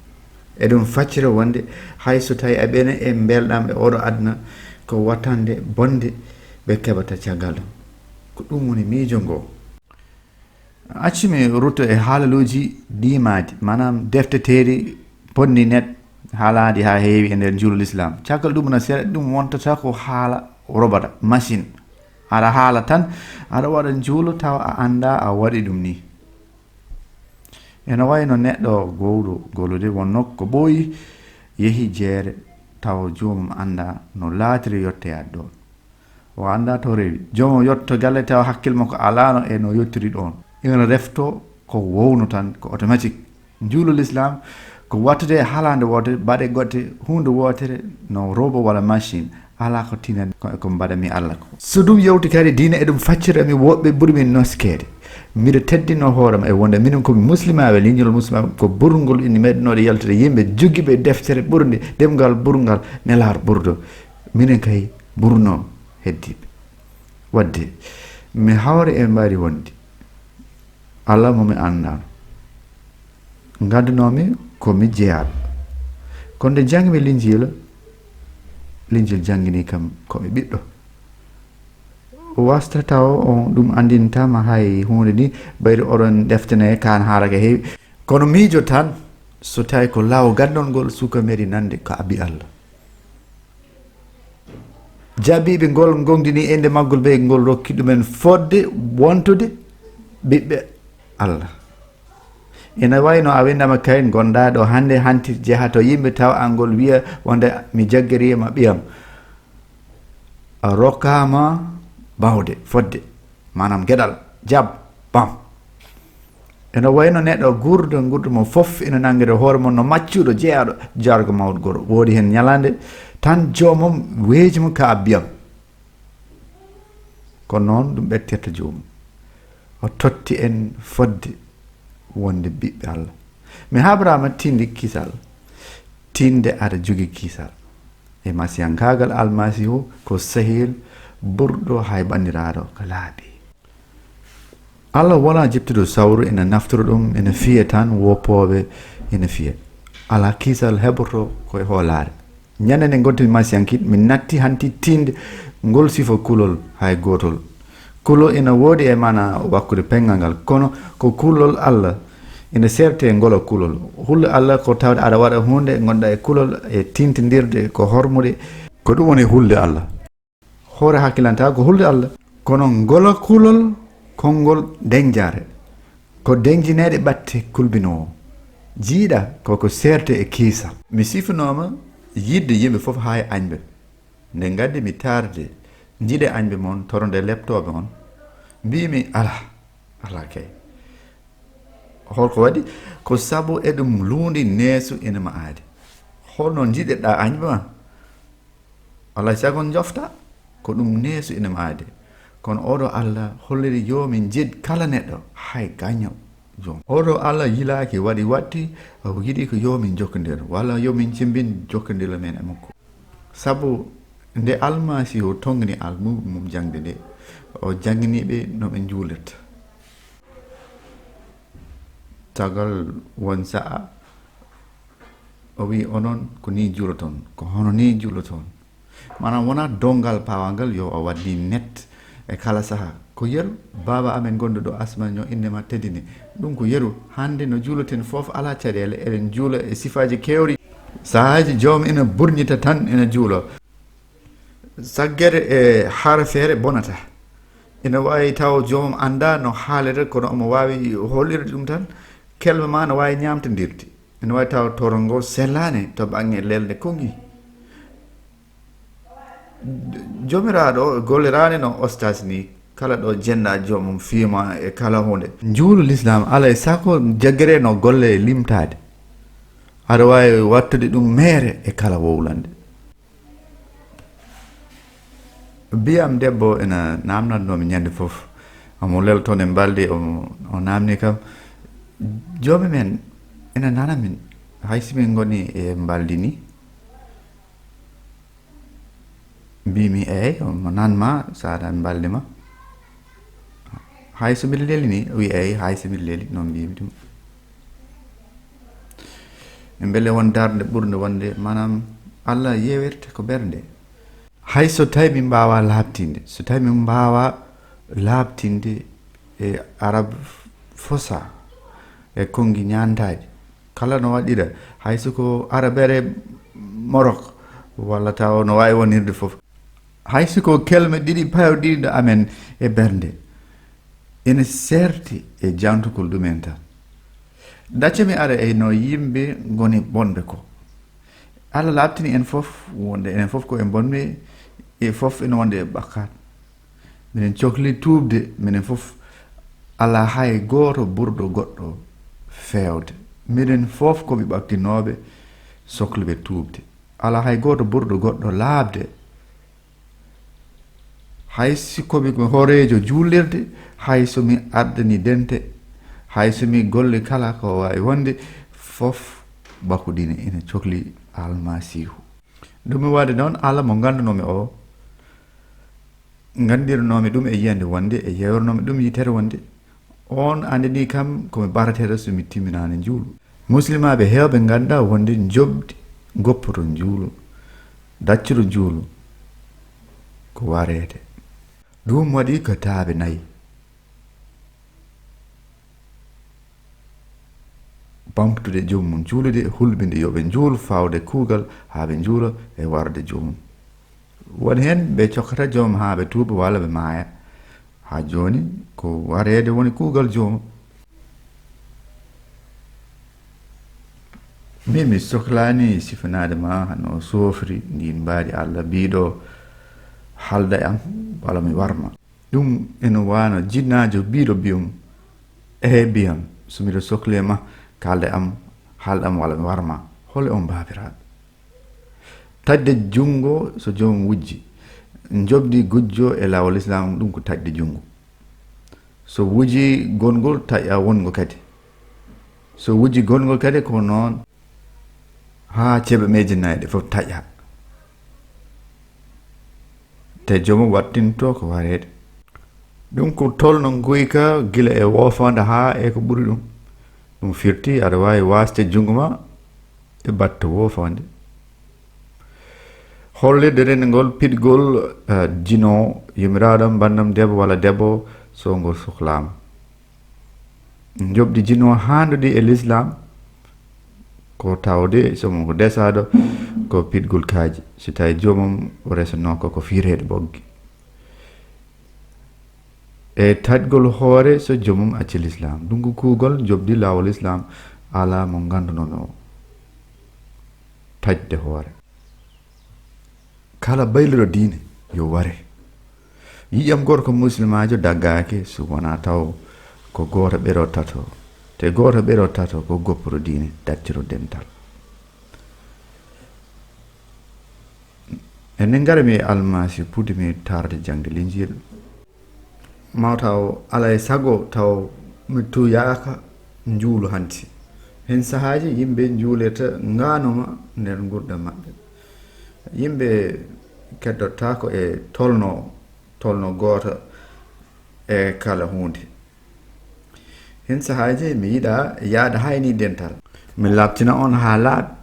Eɗum faccira wonde hay so tawi aɓene e mbelɗam e oɗo aduna, ko wattande bonde ɓe keɓata caggal ɗum. Ko ɗum woni miijo ngo. Accu mi rutto e haalaluuji diimaaɗi, maanaam defte teeri ponndi net haalaadi haa heewi e nder njuulu Lislaam. Caggal ɗum na seeɗa, ɗum wontata ko haala robota, machine. Aɗa haala tan, aɗa waɗa njuulu tawa a anndaa a waɗi ɗum nii. Ene wayi no neɗɗo gowɗo gollude wonno ko ɓooyi, yehi jeere tawa joomum anndaa no laatiri yettoyaade ɗoon. O anndaa to rewi. Joomum yetto galle tawa hakkil makko alaano e no yettiri ɗoon. Ina refto ko wowno tan, ko automatique. Njuulu Lislaam ko wattude e haalaande wootere, baɗe goɗɗe, huunde wootere no robo walla machine. Alaa ko tinani ko, ko mbaɗa mi Allah ko. So ɗum yewti kadi diine, eɗum faccira mi woɓɓe ɓuri min noskeede. Miɗo teddino hoore ma e wonde minen ko muslimaaɓe, leñol muslimaaɓe ko ɓurngol ina meɗnooɗo yaltude yimɓe jogiiɓe deftere ɓurnde ɗemngal ɓurngal Nelaaɗo ɓurɗo. Minen kay ɓurnoo heddiiɓe. Waɗde mi hawre e mbaadi wonde Allah mo mi anndaano. Ngannduno-mi ko mi jeyaaɗo. Kono nde janngi-mi Linjiila, Linjiila janngini kam ko mi ɓiɗɗo. Wasta taw on ɗum anndinta ma hay huunde ni, ɓayri oɗon ɗeftene kaan haala ka heewi. Kono miijo tan, so tawi ko law ganndol ngol suka meɗi nande ko abbi Allah. Jaabiiɓe ngol ngongdini innde maggol ɓe ngol rokki ɗumen fodde wontude ɓiɓɓe Allah. Ina wayno a winndama kay ngonɗaa ɗo hannde, hanti jeha to yimɓe taw angol wiya wonde mi jaggiriima ɓiyam. A rokkaama bawde fodde, maanaam geɗal, jab, bam. Ina wayno neɗɗo guurda, guurda mum fof ina nanngiri hoore mum no maccuɗo jeyaaɗo jaargo mawɗo goro. Woodi heen ñalaande tan joomum weeji mo ka abbiyam. Ko noon ɗum ɓettirta joomum. O totti en fodde wonde ɓiɓɓe Allah. Mi habraama tinde kisal, tinde aɗa jogi kisal. E masiyankaagal Almasiihu ko sehil ɓurɗo hay banndiraaɗo ko laabi. Allah wonaa jiptuɗo sawru ina naftoro ɗum, ina fiya tan woppooɓe ina fiya. Alaa kisal heɓoto ko e hoolaare. Ñande nde ngonti-mi masiyankiiɗo, mi natti hanti tinde ngol sifa kulol hay gootol. Kulol ina woodi e maana wakkude penngal ngal, kono ko kulol Allah ina seerti e ngol kulol. Hulde Allah ko tawde aɗa waɗa huunde, ngonɗa e kulol e tintindirde ko hormude. Ko ɗum woni hulde Allah. Hoore hakkilanta ko hulde Allah. Kono ngol kulol konngol denjaare. Ko denjineede ɓatte kulbinoowo. Jiiɗa koko seerte e kiisa. Mi sifanooma yiɗde yimɓe fof haa e añɓe. Nde ngaddi mi taarde, njiɗe añɓe mon, toro nde leptooɓe on. Mbiimi, alaa, alaa kay. Holko waɗi? Ko sabu eɗum luundi neesu ina ma aadi. Holno njiɗirɗaa añɓe ma? Alaa sago njofta, ko ɗum neesu ina ma aadi. Kono oɗo Allah holliri yo min njiɗ kala neɗɗo, hay gaño joom. Oɗo Allah yilaaki waɗi watti, o yiɗi ko yo min jokkondir, walla yo min cimbin jokkondirle men e makko. Sabu nde Almasiihu tongni almuuɓe mum jaŋde nde, o janngini ɓe no ɓe njuulirta. Tagal won sa'a, o wi, "Onon ko ni juuloton, ko hono ni juuloton." Maanaam wonaa donngal paawangal yo o waɗ ni net e kala saha. Ko yeru, Baaba amen gonɗo ɗo asman, yo innde ma teddine. Ɗum ko yeru, hannde no juuloten fof alaa caɗeele, eɗen juula e sifaaji keewɗi. Sahaaji joom ina burñita tan ina juulo. Saggere e harafeere bonata. Ina waawi taw joom annda no haalirta, kono omo waawi hollirde ɗum tan. Kelme ma no waawi ñaamtondirde. Ina waawi taw toro ngo sellaani to baŋnge lelnde konngi. Joomiraaɗo golliraani no ostas ni, kala ɗo jennda joomum fiima e kala huunde. Njuulu Lislaam, alaa e sago jaggere no golle limtaade. Aɗa waawi waɗtude ɗum meere e kala wowlande. Biyam debbo ina naamnatnoo mi ñande fof. Omo leloo toon e mbaldi, o, o naamni kam, "Joomi men ina nana min, hay si min ngoni e mbaldi ni?" Mbimi, "Eey, omo nan ma, so aɗa mbaldi ma." "Hay so mbiɗa leli ni?" O wi, "Eey, hay so mbiɗa leli," noon mbimi ɗum. Mbele won darnde ɓurnde wonde, maanaam, Allah yeewirta ko ɓernde. Hay so tawi min mbaawaa laaɓtinde, so tawi min mbaawaa laaɓtinde e Arab fosa, e konngi ñaantaaji, kala no waɗira, hay so ko arabere Morok, walla taw no waawi wonirde fof. Hay so ko kelme ɗiɗi pawɗiiɗe amen e ɓernde, ene seerti e jantugol ɗumen tan. Ɗacce mi ara e no yimɓe ngoni bonɓe ko. Allah laaɓtini en fof wonde enen fof ko en bonɓe, e fof ene wonde e bakkaat. Minen cokli tuubde, minen fof. Alaa hay gooto burɗo goɗɗo feewde. Minen fof ko ɓe ɓaktinooɓe, sokliiɓe tuubde. Alaa hay gooto burɗo goɗɗo laaɓde. Hay si komi ko hooreejo juulirde, hay so mi addani dente, hay so mi golli kala ko waawi wonde, fof bako diine ina cokli Almasiihu. Ɗum mi waɗde noon, Allah mo nganndunomi o, nganndirnomi ɗum e yiyannde wonde, e yeewranomi ɗum yitere wonde. On anndini kam ko mi barateeɗo so mi timminaani njuulu. Muslimaaɓe heewɓe ngannda wonde njoɓdi goppoto njuulu, dacciro njuulu, ko wareede. Ɗum waɗi ko taaɓe nayi. Bamtude joom mum juulude, hulɓinde yo ɓe njuul, fawde kuugal haa ɓe njuula e warde joomum. Won heen ɓe cokkata joom haa ɓe tuuba walla ɓe maaya. Haa jooni ko wareede woni kuugal joom. Min mi soklaani sifanaade ma no soofri ndiin mbaadi Allah biiɗo haalda e am walla mi warma. Ɗum ene wano jinnaajo biiɗo biyum, ehe biyam, so miɗo sokle ma, kaalde am, haalde am walla mi warma. Hole on baabiraaɓe? Taƴde junngo so joomum wujji, njoɓdi gujjo e laawol Islaam, ɗum ko taƴde junngo. So wuji gongol, taƴa wongo kadi. So wuji gongol kadi ko noon, haa ceeɓe meeje nayi ɗe fof taƴa. Te joomum wattinto ko wareede. Ɗum ko tolno nguyka gila e woofaande haa e ko ɓuri ɗum. Ɗum firti aɗa waawi waasde junngo ma e batte woofaande. Hollirde renndugol piɗgol, eh, jino, yumiraaɗo am, banndam debbo walla debbo, so ngol soklaama. Njoɓdi jino haanduɗi e Lislaam ko tawde so mo ko desaaɗo ko piɗgol kaaji, so tawi joomum o resanoo ko ko fiireede ɓoggi. E taƴgol hoore so joomum acci Lislaam. Ɗum ko kuugal njoɓdi laawol Islaam, alaa mo nganndunomi o taƴde hoore. Kala bayliɗo diine yo ware. Yiyam gorko muslimaajo daggaaki so wonaa taw ko gooto ɓero tato. Te gooto ɓero tato ko gopporo diine, dacciro dental. Enen ngara mi e Almasi puɗɗi mi tarde jaŋde Linjiila. Mawtaw alaa e sago taw mi tuuyaaka njuulu hanti. Heen sahaaji yimɓe njuulirta ngaanuma nder nguurndam maɓɓe. Yimɓe keddotaako e tolno, tolno gooto e kala huunde. Heen sahaaji mi yiɗa yaada hay ni dental. Mi laaɓtina on haa laaɓi.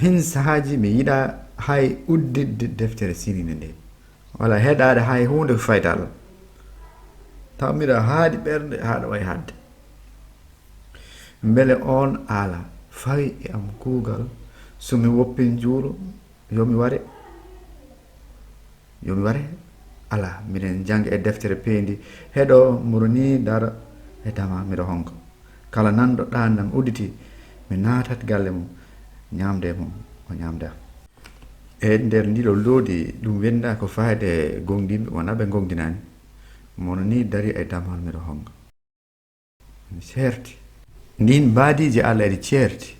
Heen sahaaji mi yiɗa hay udditde deftere seniinde nde. Walla heɗaade hay huunde ko fayti e Allah. Taw miɗo haaɗi ɓernde haaɗo wayi haɗde. Mbele oon aala fawi e am kuugal so mi woppi njuulu yo mi ware? Yo mi ware? Alaa, miɗen jannga e deftere peendi, heɗo mburu ni dara e dama miɗo honka. Kala nanɗo ɗaannam udditi, mi naatat galle mum, ñaamde e mum, o ñaamda. E nder ndiɗo loodi, ɗum wennda ko faayde e goongɗinɓe wonaa ɓe goongɗinaani. Mono ni dari e damal miɗo honga. Mi ceerti. Ndin mbaadiiji Allah eɗi ceerti.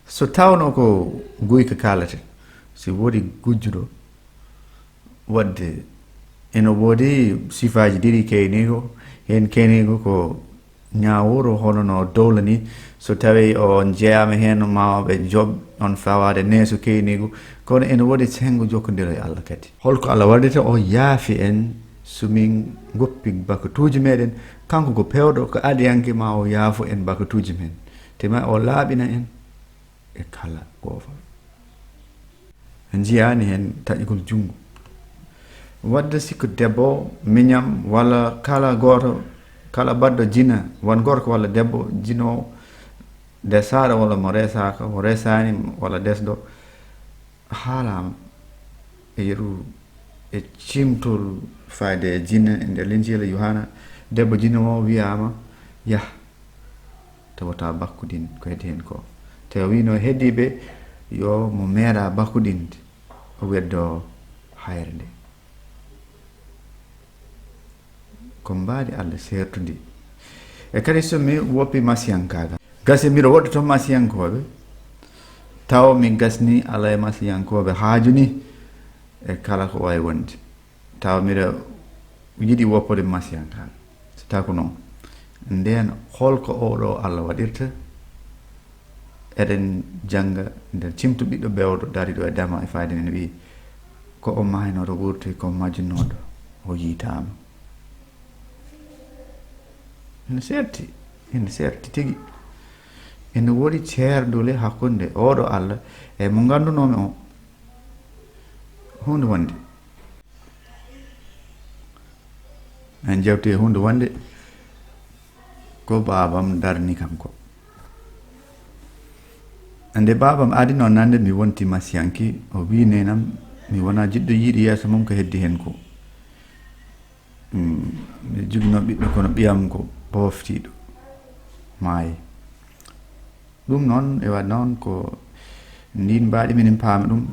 So tawno ko guyka kaalaten, si woodi gujjuɗo, wadde ene woodi sifaaji ɗiɗi keyniigo, heen keyniigo ko ñaawuuro hono no dowla ni, so tawi o jeyaama heen ma o ɓe joɓ on fawaade neeso keyniigu, kono ene woodi senngo jokkondiro e Allah kadi. Holko Allah waɗirta o yaafi en so min ngoppi bakatuuji meɗen, kanko ko peewɗo, ko adiyanke ma o yaafo en bakatuuji men, te ma o laaɓina en e kala goofal. En njiyaani heen taƴgol junngo. Wadde sikko debbo, miñam, walla kala gooto, kala baɗɗo jina, won gorko walla debbo jinoowo, desaaɗo walla mo resaaka, mo resaani walla desɗo, haalaama e yeru e cimtol fayde e jina e nder Linjiila Yuhana, debbo jina o wiyaama, yah, tawata bakkudin ko heddi heen ko. Te o wiino heddiiɓe yo mo meeɗa bakkudinde, o weddo hayre nde. Ko mbaadi Allah seertundi. E kadi so mi woppi masiyankaagal. Gasi miɗo woɗɗoto masiyankooɓe, taw mi gasni Allah e masiyankooɓe haaju ni e kala ko waawi wonde. Tawa miɗa yiɗi woppude masiyankaaɓe. So tawa ko noon, ndeen holko oɗo Allah waɗirta? Eɗen jannga nder cimto ɓiɗɗo bewɗo dariiɗo e dama e fayde men wi'i, ko o maaynooɗo wuurti ko majjunooɗo, o yiitaama. Ene seerti, ene seerti tigi. Ene woodi ceerdule hakkunde oɗo Allah e mo nganndunomi o. Huunde wonde. En jewti e huunde wonde ko baabam darni kam ko. Nde baabam adino nande mi wonti masiyanki, o wi nenam mi wona jiɗɗo yiiɗi yeeso mum ko heddi hen ko. Mm, mi jogino ɓiɗɗo kono ɓiyam ko booftiiɗo. Maayi. Ɗum noon, e waɗ noon ko ndin mbaɗi minen paama ɗum,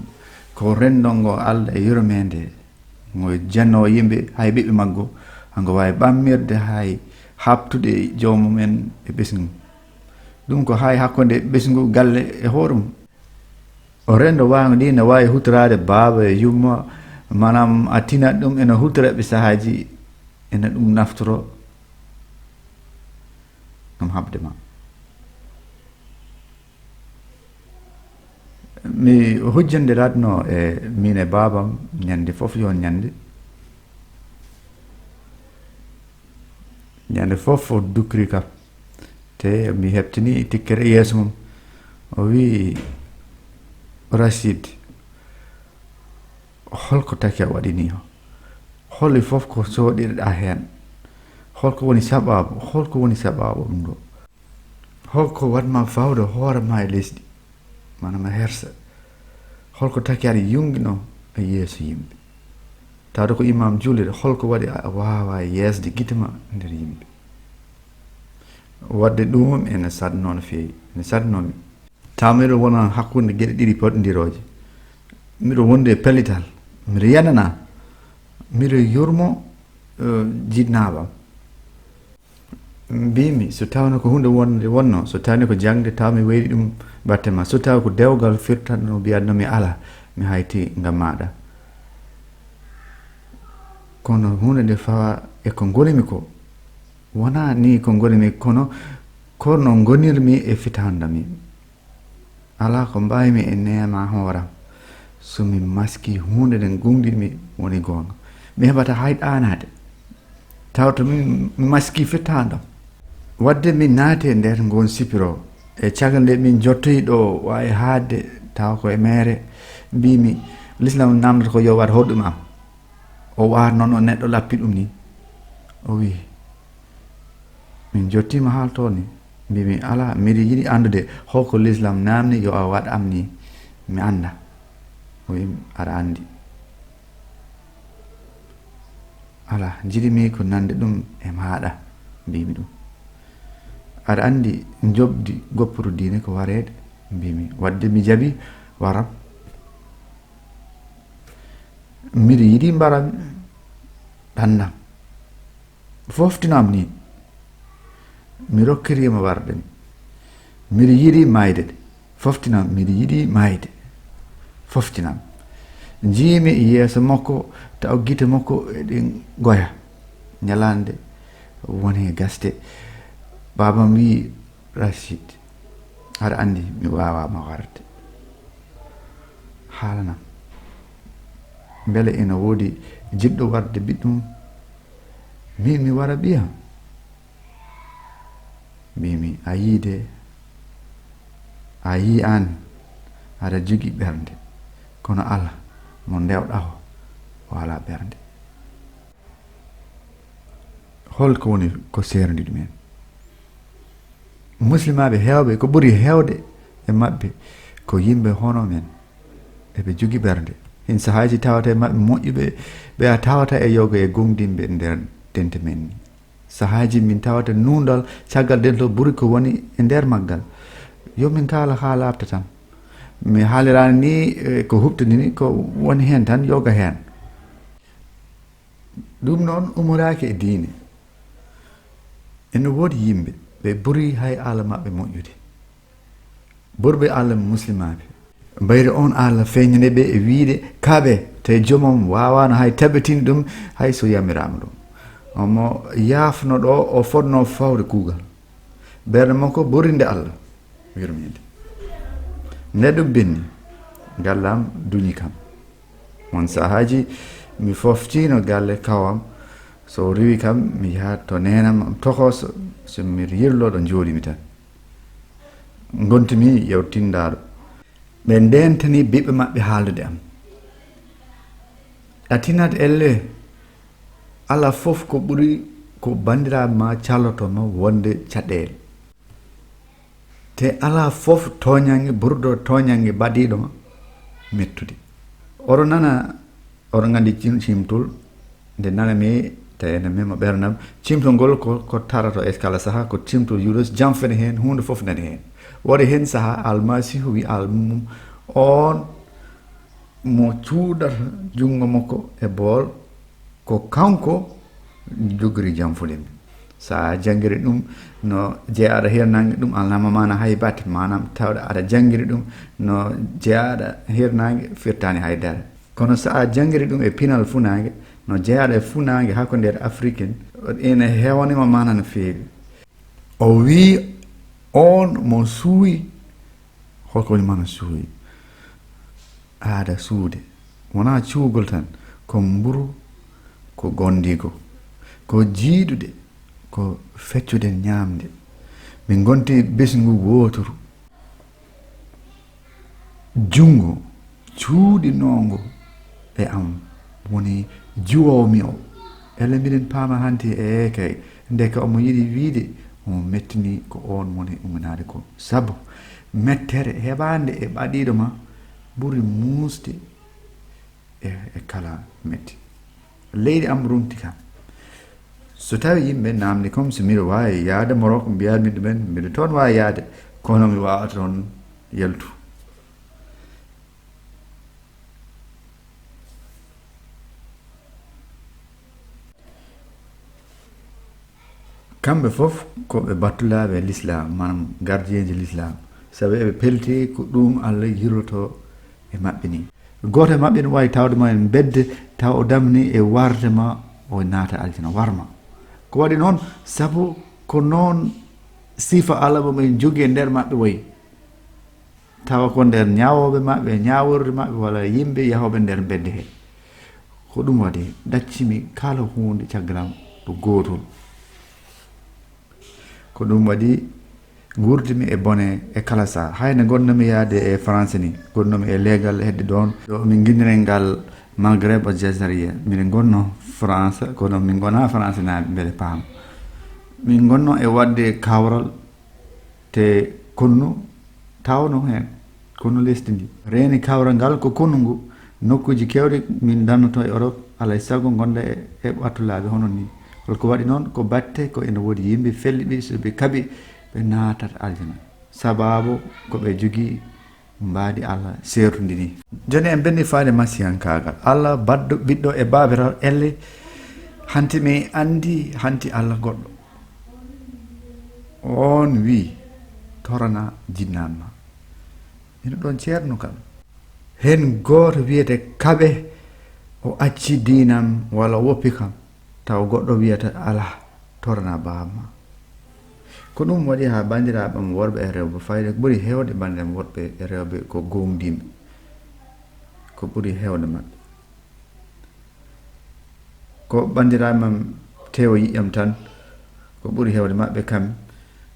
ko renndo ngo Allah e yurmeende, ngo janno yimɓe, hay ɓiɓɓe maggo, hango waawi ɓammirde, hay haɓtude joomum en e ɓesngu. Ɗum ko hay hakkunde ɓesngu galle e hoore mum. O renndo waango ndi ne waawi hutoraade baaba e yumma, maanaam a tinat ɗum ene hutora ɓe sahaaji, ene ɗum naftoro ngam haɓde ma. Mi hujjande ratno e min e baabam ñande fof yo ñande. Ñande fof o dukkiri kam. Te mi heɓtini tikkere yeeso mum. O wi, "Rachid, holko taki a waɗi ni o? Holi fof ko soɗirɗa heen? Holko woni sababu? Holko woni sababu ɗum ɗo? Holko waɗma fawde hoore ma e lesdi? Maanaam a hersa. Holko taki aɗa yungino e yeeso yimɓe? Tawde ko imam juulirɗo, holko waɗi a waawa yeesde gite ma nder yimɓe?" Waɗde ɗum ene saɗnoo no feewi, ene saɗnoo mi. Taw miɗo wona hakkunde geɗe ɗiɗi poɗndirooje. Miɗo wonde e pellital, miɗo yanana, miɗo yurmo, eh, jiɗnaaɓam. Mbimi, so tawno ko huunde wonde wonno, so tawni ko jaŋde, taw mi wayli ɗum batte ma. So taw ko dewgal firtanno, mbiyatno mi ala, mi hayti ngam maɗa. Kono huunde nde fawa e ko ngonimi ko. Wona ni ko ngonimi, kono ko no ngonirmi e fitandami. Alaa ko mbaawmi e neema hooram. So mi maski huunde nde gomɗinmi woni goonga, mi heɓata hay ɗaanaade. Taw to min mi maski fettaandam. Waɗde min naati e nder ngoon sipiro. E caggal nde min njottoyi ɗo waawi haadde, taw ko e meere, mbimi, Lislaam naamndata ko yo waɗ hoɗɗum am. O waarno no neɗɗo lappi ɗum ni. O wi, "Min njottiima haaltoo ni." Mbimi, "Alaa, miɗo yiɗi anndude holko Lislaam naamni yo a waɗ am ni, mi annda." O wi, "Aɗa anndi." "Alaa, njiɗimi ko nande ɗum e maaɗa," mbimi ɗum. "Aɗa anndi njoɓdi goppuru diine ko wareede?" Mbimi, "Waɗde mi jaɓi waram." "Miɗo yiɗi mbaram ɗannam. Foftinam ni." Mi rokkiriima warde mi. "Miɗo yiɗi maayde de. Foftinam, miɗo yiɗi maayde. Foftinam." Njiimi yeeso makko, taw gite makko eɗen goya. Ñalaande woni e gasde. Baabam wi, "Rachid, aɗa anndi mi waawaa ma warde. Haalanam, mbele ina woodi jiɗɗo warde ɓiɗɗum? Min mi wara ɓiyam?" Mbimi, "A yii de, a yii aan, aɗa jogii ɓernde, kono Allah mo ndewɗaa o, o alaa ɓernde." Holko woni ko seerndi ɗumen? Muslimaaɓe heewɓe, ko ɓuri heewde e maɓɓe ko yimɓe hono men. Eɓe jogii ɓernde. Heen sahaaji tawata e maɓɓe moƴƴuɓe, ɓe a tawata e yoga e gomɗinɓe nder dente men ni. Sahaaji min tawata nuunɗal caggal dento ɓuri ko woni e nder maggal. Yo min kaala haa laaɓta tan. Mi haaliraani ni, eh, ko huɓtini ni, ko woni heen tan, yoga heen. Ɗum noon umoraaki e diine. Ene woodi yimɓe, ɓe ɓuri hay Allah maɓɓe moƴƴude. Ɓurɓe Allah muslimaaɓe. Mbayri on Allah feeñane ɓe e wiide, "Kaaɓe, Te joomam waawaano hay tabitinde ɗum, hay so yamiraama ɗum. Omo yaafno ɗo o fotnoo fawde kuugal. Ɓernde makko ɓurinde Allah yurmeende. Nde ɗum ɓenni, galle am duñi kam. Won sahaaji, mi foftiino galle kaw am. So o riiwi kam, mi yaha to neenam am tokooso, so mi yirloo ɗo njooɗii-mi tan. Ngontumi yewtindaaɗo. Ɓe ndeentanii ɓiɓɓe maɓɓe haaldude am. A tinat ellee, alaa fof ko ɓuri ko banndiraaɓe ma calloto ma wonde caɗeele. Te alaa fof tooñannge ɓurɗo tooñannge baɗiiɗo ma mettude. Oɗo nana, oɗo nganndi cim-, cimtol, nde nana mi, tawi ene mema ɓernam, cimtol ngol ko, ko tarato e kala saha, ko cimtol yuros, jamfene heen, huunde fof nani heen. Waɗi heen saha, Almasiihu wi almum, on mo cuuɗata junngo makko e bool, ko kanko jogori jamfude mi. So a janngiri ɗum no jeyaɗo hirnaange ɗum, alnama maana hay batte, maanaam tawɗo aɗa janngiri ɗum no jeyaɗo hirnaange firtaani hay dara. Kono so a janngiri ɗum e pinal funaange, no jeyaɗo e funaange hakkundeere Afrikin, ene heewanima maana no feewi. O wii, on mo suuyi, holko woni maana suuyi? Aada suude. Wonaa cuugol tan, ko mburu, ko gondigo, ko jiidude, ko feccude ñaamde. Min ngonti ɓesngu wooturu. Junngo cuuɗinoongo e am woni jiwoowo mi o. Ellee, mbiɗen paama hanti, ee kay, ndeke omo yiɗi wiyde omo mettini ko oon woni umminaade ko. Sabu mettere heɓaande e ɓaɗiiɗo ma ɓuri muusde e, e kala metti. Leydi am runti kam. So tawi yimɓe naamni kam so miɗo waawi yahde Morok, mbiyaami ɗumen, mbiɗo toon waawi yahde, kono mi waawata toon yaltu. Kamɓe fof ko ɓe battulaaɓe Lislaam, maanaam gardienji Lislaam, sabu eɓe pelti ko ɗum Allah yirlotoo e maɓɓe nii. Gooto e maɓɓe ene waawi tawde ma e mbedde, tawa o damni e warde ma, o naata aljana, war ma. Ko waɗi noon, sabu ko noon sifa Allah mo ɓe njogii e nder maɓɓe wayi. Tawa ko nder ñaawooɓe maɓɓe, ñaaworde maɓɓe, walla yimɓe yahooɓe nder mbedde he. Ko ɗum waɗi, ɗaccimi kala huunde caggal am ko gootol. Ko ɗum waɗi, nguurdimi e bone e kala saha. Hay nde ngonnomi yahde e France ni, ngonnomi e leegal hedde ɗoon. Ɗo min nginniree ngal Maghreb Aljazaria. Miɗen ngonno France, kono min ngonaa France naaɓe, mbele paam. Min ngonno e waɗde kawral te konnu tawno heen, konnu lesdi ndi. Reeni kawral ngal ko konnu ngu, nokkuuji keewɗi min ndannoto e Europe, alaa e sago ngonda e, e ɓattulaaɓe hono ni. Holko waɗi noon? Ko batte ko ene woodi yimɓe felliɓe, so ɓe kaɓi, ɓe naatat aljana. Sabaabu ko ɓe jogii mbaadi Allah seertundi ni. Jooni en ɓenni faade masiyankaagal. Allah baɗɗo ɓiɗɗo e baabiraɗo, ellee, hanti mi anndi, hanti Allah goɗɗo. On wii, torana jinnaan ma. Ina ɗoon ceerno kam. Heen gooto wiyete kaɓe, o acci diinam walla o woppi kam. Taw goɗɗo wiyata, alaa, torana baaba ma. Ko ɗum waɗi haa banndiraaɓe am worɓe e rewɓe, fayde ko ɓuri heewde banndiraaɓe am worɓe e rewɓe ko gooŋɗinɓe. Ko ɓuri heewde maɓɓe. Ko banndiraaɓe am tewo yiɗi am tan, ko ɓuri heewde maɓɓe kam.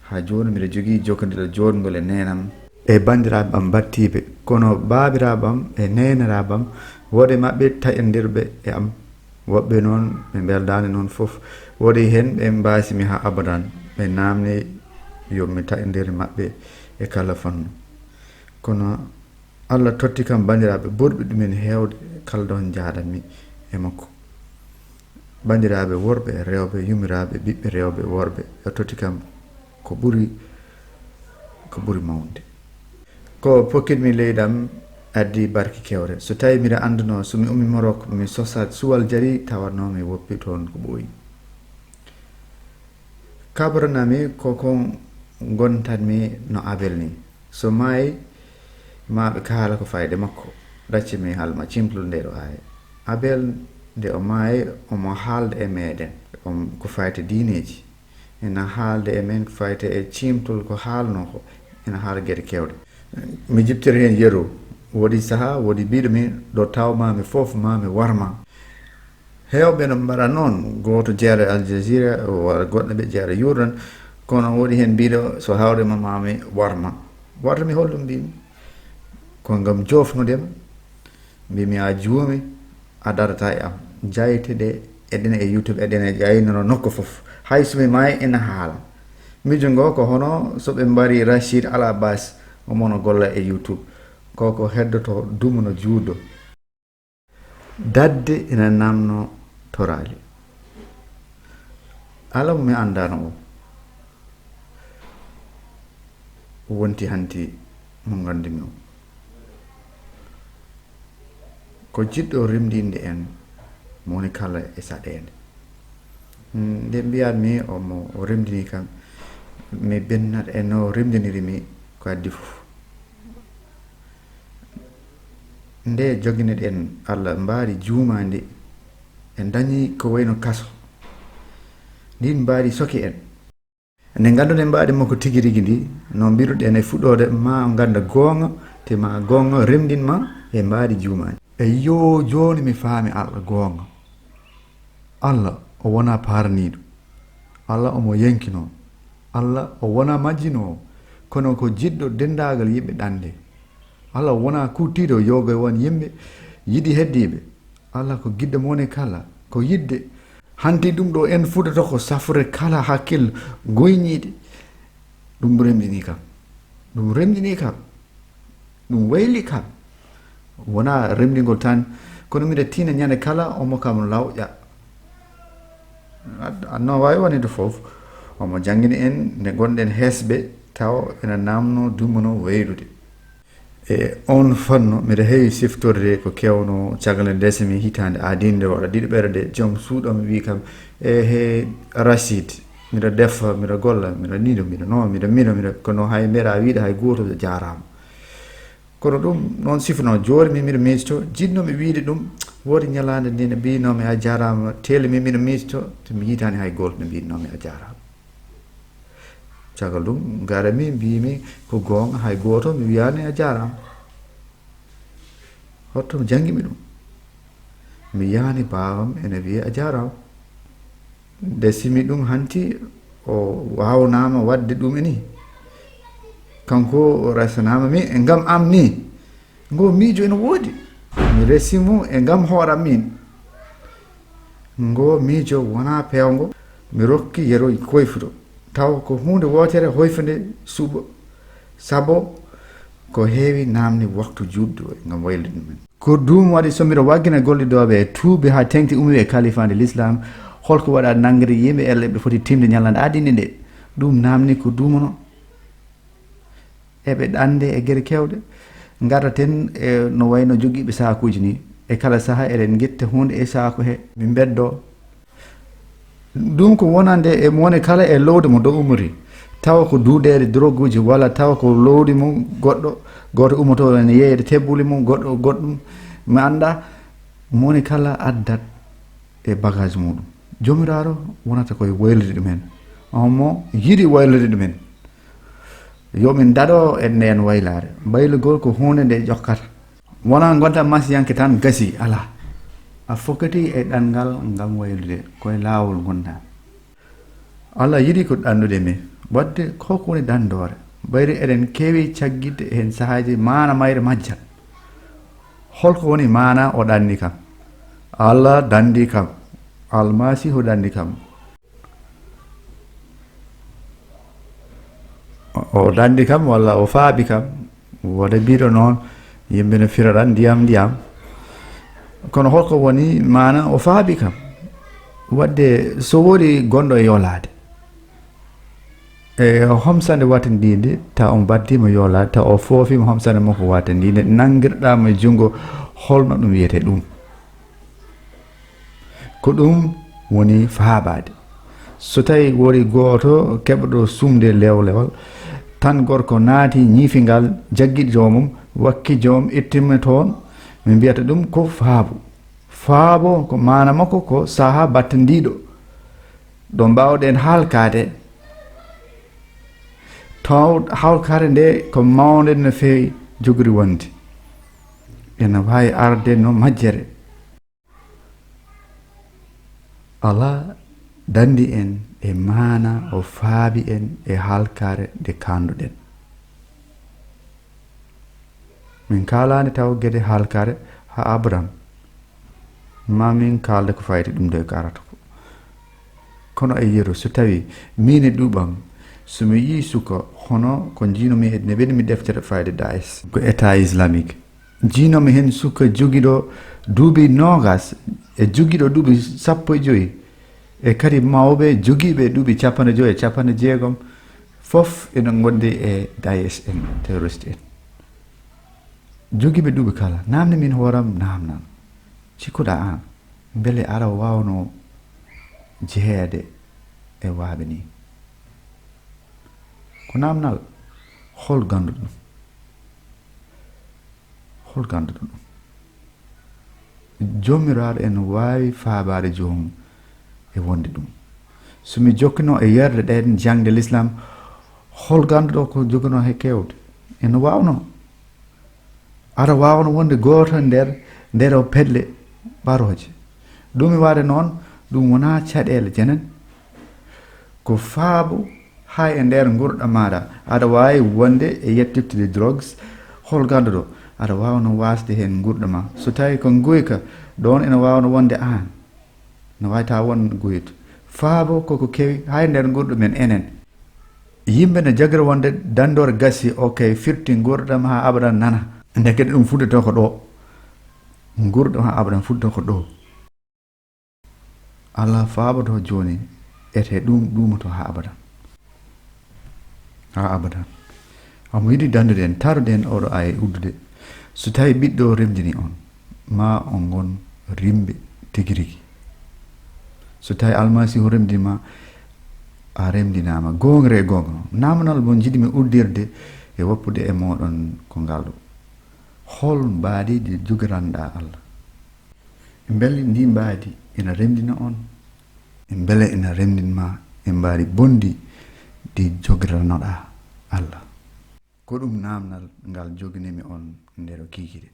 Haa jooni mbiɗa jogii jokkondire jooɗngol e neenam. E banndiraaɓe am battiiɓe, kono baabiraaɓe am e neeniraaɓe am, woodii maɓɓe taƴondirɓe e am. Woɓɓe noon ɓe mbeldaani noon fof. Woodii heen ɓe mbaasi mi haa abadan, ɓe naamni yo mi taƴondir maɓɓe e kala fannu. Kono Allah totti kam banndiraaɓe ɓurɓe ɗumen heewde, kala ɗoon njahdanmi e makko. Banndiraaɓe worɓe e rewɓe, yummiraaɓe, ɓiɓɓe rewɓe, worɓe, o totti kam ko ɓuri, ko ɓuri mawnude. Ko pokkitmi leydi am addi barke kewre. So tawi mbiɗa annduno, so mi ummi Morok, mi sosa Suwal Jari, tawanno mi woppi toon ko ɓooyi. Kabranami ko ko ngontanmi no Abel ni. So maayi, ma ɓe kaala ko fayde makko. Ɗacci mi halma cimtol nde ɗo haaye. Abel, nde o maayi, omo haalda e meeɗen, um, ko fayti diineeji. Ina haalda e men ko fayti e ciimtol ko haalnoo ko, ina haala geɗe keewɗe. Mi jippitira heen yeru, woodi sahaa, woodi biiɗo mi, ɗo tawmaa mi fof maa mi war ma. Heewɓe no mbaɗa noon, gooto jeyaa e Al Jazeera, walla goɗɗo ɓe jeyaa e Yurdan, kono woodi heen biiɗo, so hawre ma, maa mi war ma. Warta mi holɗum mbimi? Ko ngam joofnude ma. Mbimi a juumi, a darata e am. Jayte ɗe, eɗen e YouTube, eɗen e ƴaynano nokku fof. Hay so mi maayi ina haala. Miijo ngo ko hono so ɓe mbari Rachid Al Abbas, omo no golla e YouTube. Ko ko heddoto dumo no juutɗo. Dadde ina namno toraali. Alaa mo mi anndaano o. Wonti hanti mo nganndumi o. Ko jiɗɗo remdinde en mo woni kala e saɗeende. Nde mbiyaat mi omo o remdini kam, mi bennat e no remdiniri mi ko addi fof. Nde joginoɗen Allah mbaadi juumaandi, en dañi ko wayno kaso. Ndin mbaadi soki en. Nde ngannduɗen mbaadi makko tigi rigi ndi, no mbiruɗen e fuɗɗoode, ma o ngannda goonga, te ma goonga remdin ma e mbaadi juumaandi. E yo jooni mi faami Allah goonga. Allah o wonaa paarniiɗo. Allah omo yenkinoo. Allah o wonaa majjinoowo, kono ko jiɗɗo denndaagal yimɓe ɗannde. Allah wonaa kuuttiiɗo yooga e won yimɓe yiɗi heddiiɓe. Allah ko giɗɗo mo woni kala, ko yiɗde. Hanti ɗum ɗo en fuɗɗoto ko safrude kala hakkil goyñiiɗi. Ɗum remɗini kam. Ɗum remɗini kam. Ɗum wayli kam. Wonaa remɗingol tan, kono miɗa tiina ñande kala omo kam lawƴa. Ad-, no waawi wonde fof, omo janngini en nde ngonɗen heesɓe, tawa ena naamno dumono waylude. E oon fannu, miɗa heewi siftorde ko keewno caggal nde ndesimi hitaande aadiinde waɗa ɗiɗo ɓeere nde, joom suudu am wiyi kam, "E he Rachid, miɗa defa, miɗa golla, miɗa niido, miɗa no, miɗa miɗo, miɗa," kono hay mbeɗa wiide hay gooto jaaraama. Kono ɗum noon sifno, jooni mi miɗo miijto, jiɗnoomi wiide ɗum, woodi ñalaande nde ne mbinoomi a jaaraama, teel mi miɗo miijto, te mi yitaani hay gooto nde mbinoomi a jaaraama. Caggal ɗum, ngarami, mbiimi ko goonga, hay gooto mi wiyaani a jaaraama. Hoto mi janngimi ɗum. Mi yahani baawam ene wiya a jaaraama. Nde simi ɗum hanti, o waawnaama waɗde ɗum e ni. Kanko o resanaama mi e ngam am ni. Ngo miijo ene woodi. Mi resi mo e ngam hooram min. Ngo miijo wonaa peewngo. Mi rokki yero koyfuto. Taw ko huunde wootere hoyfunde suɓo. Sabo ko heewi naamni waktu juutɗo ngam waylude ɗumen. Ko ɗum waɗi so miɗo waggina gollidooɓe e tuubi haa teŋti ummi e kalifaande Lislaam, holko waɗa nanngirde yimɓe elle ɓe foti timde ñalnde aadiinde nde? Ɗum naamni ko duumono. Eɓe ɗannde e gere keewɗe. Ngardaten e no wayno jogiiɓe saakuuji ni. E kala sahaa eɗen ngetta huunde e saaku he. Min mbeddoo. Ɗum ko wonande e mone kala e lowde mo do umri. Tawa ko duuɗeede droguuji walla tawa ko lowdi mum goɗɗo, gooto ummotoo ene yeeyde tebbuli mum, goɗɗo goɗɗum. Mi anndaa, mone kala addat e bagage muɗum. Joomiraaɗo wonata koye waylude ɗumen. On mo yiɗi waylude ɗumen. Yo min daɗo e ndeen waylaare. Baylugol ko huunde nde ƴokkata. Wonaa ngonta masiyanke tan gasi, alaa. A fokkiti e ɗanngal ngam waylude, koye laawol ngonɗaa. Allah yiɗi ko ɗanndude mi. Waɗde ko ko woni ɗanndoore? Ɓayri eɗen keewi caggitde heen sahaaji maana mayre majjat. Holko woni maana o ɗanndi kam? Allah ɗanndi kam. Almasiihu ɗanndi kam. O, o ɗanndi kam walla o faabi kam? Wota mbiɗo noon, yimɓe no fira ɗan ndiyam ndiyam. Kono holko woni maana o faabi kam? Waɗde so woodi gonɗo e yolaade, e homsande wattandinde, ta on baddima yolaade, ta o foofima homsande makko wattandinde, nanngirɗa mo e junngo, holno ɗum wiyete ɗum? Ko ɗum woni faabaade. So tawi woodi gooto keɓɗo sumde lewlewal, tan gorko naati ñiifingal, jaggi joomum, wakki joom, ittima toon, mi mbiyata ɗum ko faabu. Faabo ko maana makko ko sahaa battandiiɗo ɗo mbaawɗen halkaade. Taw halkaare nde ko mawnde no feewi jogori wonde. Ena waawi arde no majjere. Alaa danndi en e maana o faabi en e halkaare nde kaanduɗen. Min kaalaani taw geɗe halkaare haa abadan. Ma min kaalde ko fayti ɗum nde karata ko. Kono e yeru, so tawi min e duuɓam, so mi yii suka hono ko njiinumi e ne weli mi deftere fayde Daesh, ko État islamique. Njiinomi heen suka jogiiɗo duuɓi noogas e jogiiɗo duuɓi sappo e joyi, e kadi mawɓe jogiiɓe duuɓi capanɗe joyi e capanɗe jeegom, fof ina ngondi e Daesh en, terroriste en. Jogiiɓe duuɓi kala, naamni min hooram naamnal. Cikkuɗaa aan, mbele aɗa waawnoo jeyeede e waaɓe nii? Ko naamnal, hol gannduɗo ɗum? Hol gannduɗo ɗum? Joomiraaɗo ene waawi faabaade joomum e wonde ɗum. So mi jokkino e yerde ɗeen jaŋde Lislaam, hol gannduɗo ko joginoo he keewde? Ene waawnoo. Aɗa waawnoo wonde gooto nder, nder o pedle ɓarooje. Ɗum mi waɗa noon, ɗum wonaa caɗeele jenen. Ko faabo hay e nder nguurɗam maaɗa. Aɗa waawi wonde e yettirde drogues, hol gannduɗo, aɗa waawnoo waasde heen nguurɗam ma. So tawi ko nguyka, ɗoon ene waawnoo wonde aan. No waawi taw won nguyka. Faabo koko kewi hay nder nguurɗam men enen. Yimɓe no jagira wonde danndoore gasi, o kay firti nguurɗam haa abadan nana. Ndekete ɗum fuɗɗata ko ɗo. Nguurɗam haa abadan fuɗɗata ko ɗo. Alaa faaboto jooni, ete ɗum ɗuumoto haa abadan. Haa abadan. Omo yiɗi danndude en, tarude en oɗo aya uddude. So tawi ɓiɗɗo remdini on, ma on ngon rimɓe tigi rigi. So tawi Almasiihu remdini ma, a remdinaama. Goongre e goongre. Naamnal mo njiɗmi uddirde e woppude e mooɗon ko ngal ɗo. Hol mbaadi ndi jogiranɗaa Allah? Mbele ndi mbaadi ina remdina on? Mbele ina remdin ma e mbaadi bonndi ndi jogiranoɗaa Allah? Ko ɗum naamnal ngal joginimi on ndero kiikiiɗe.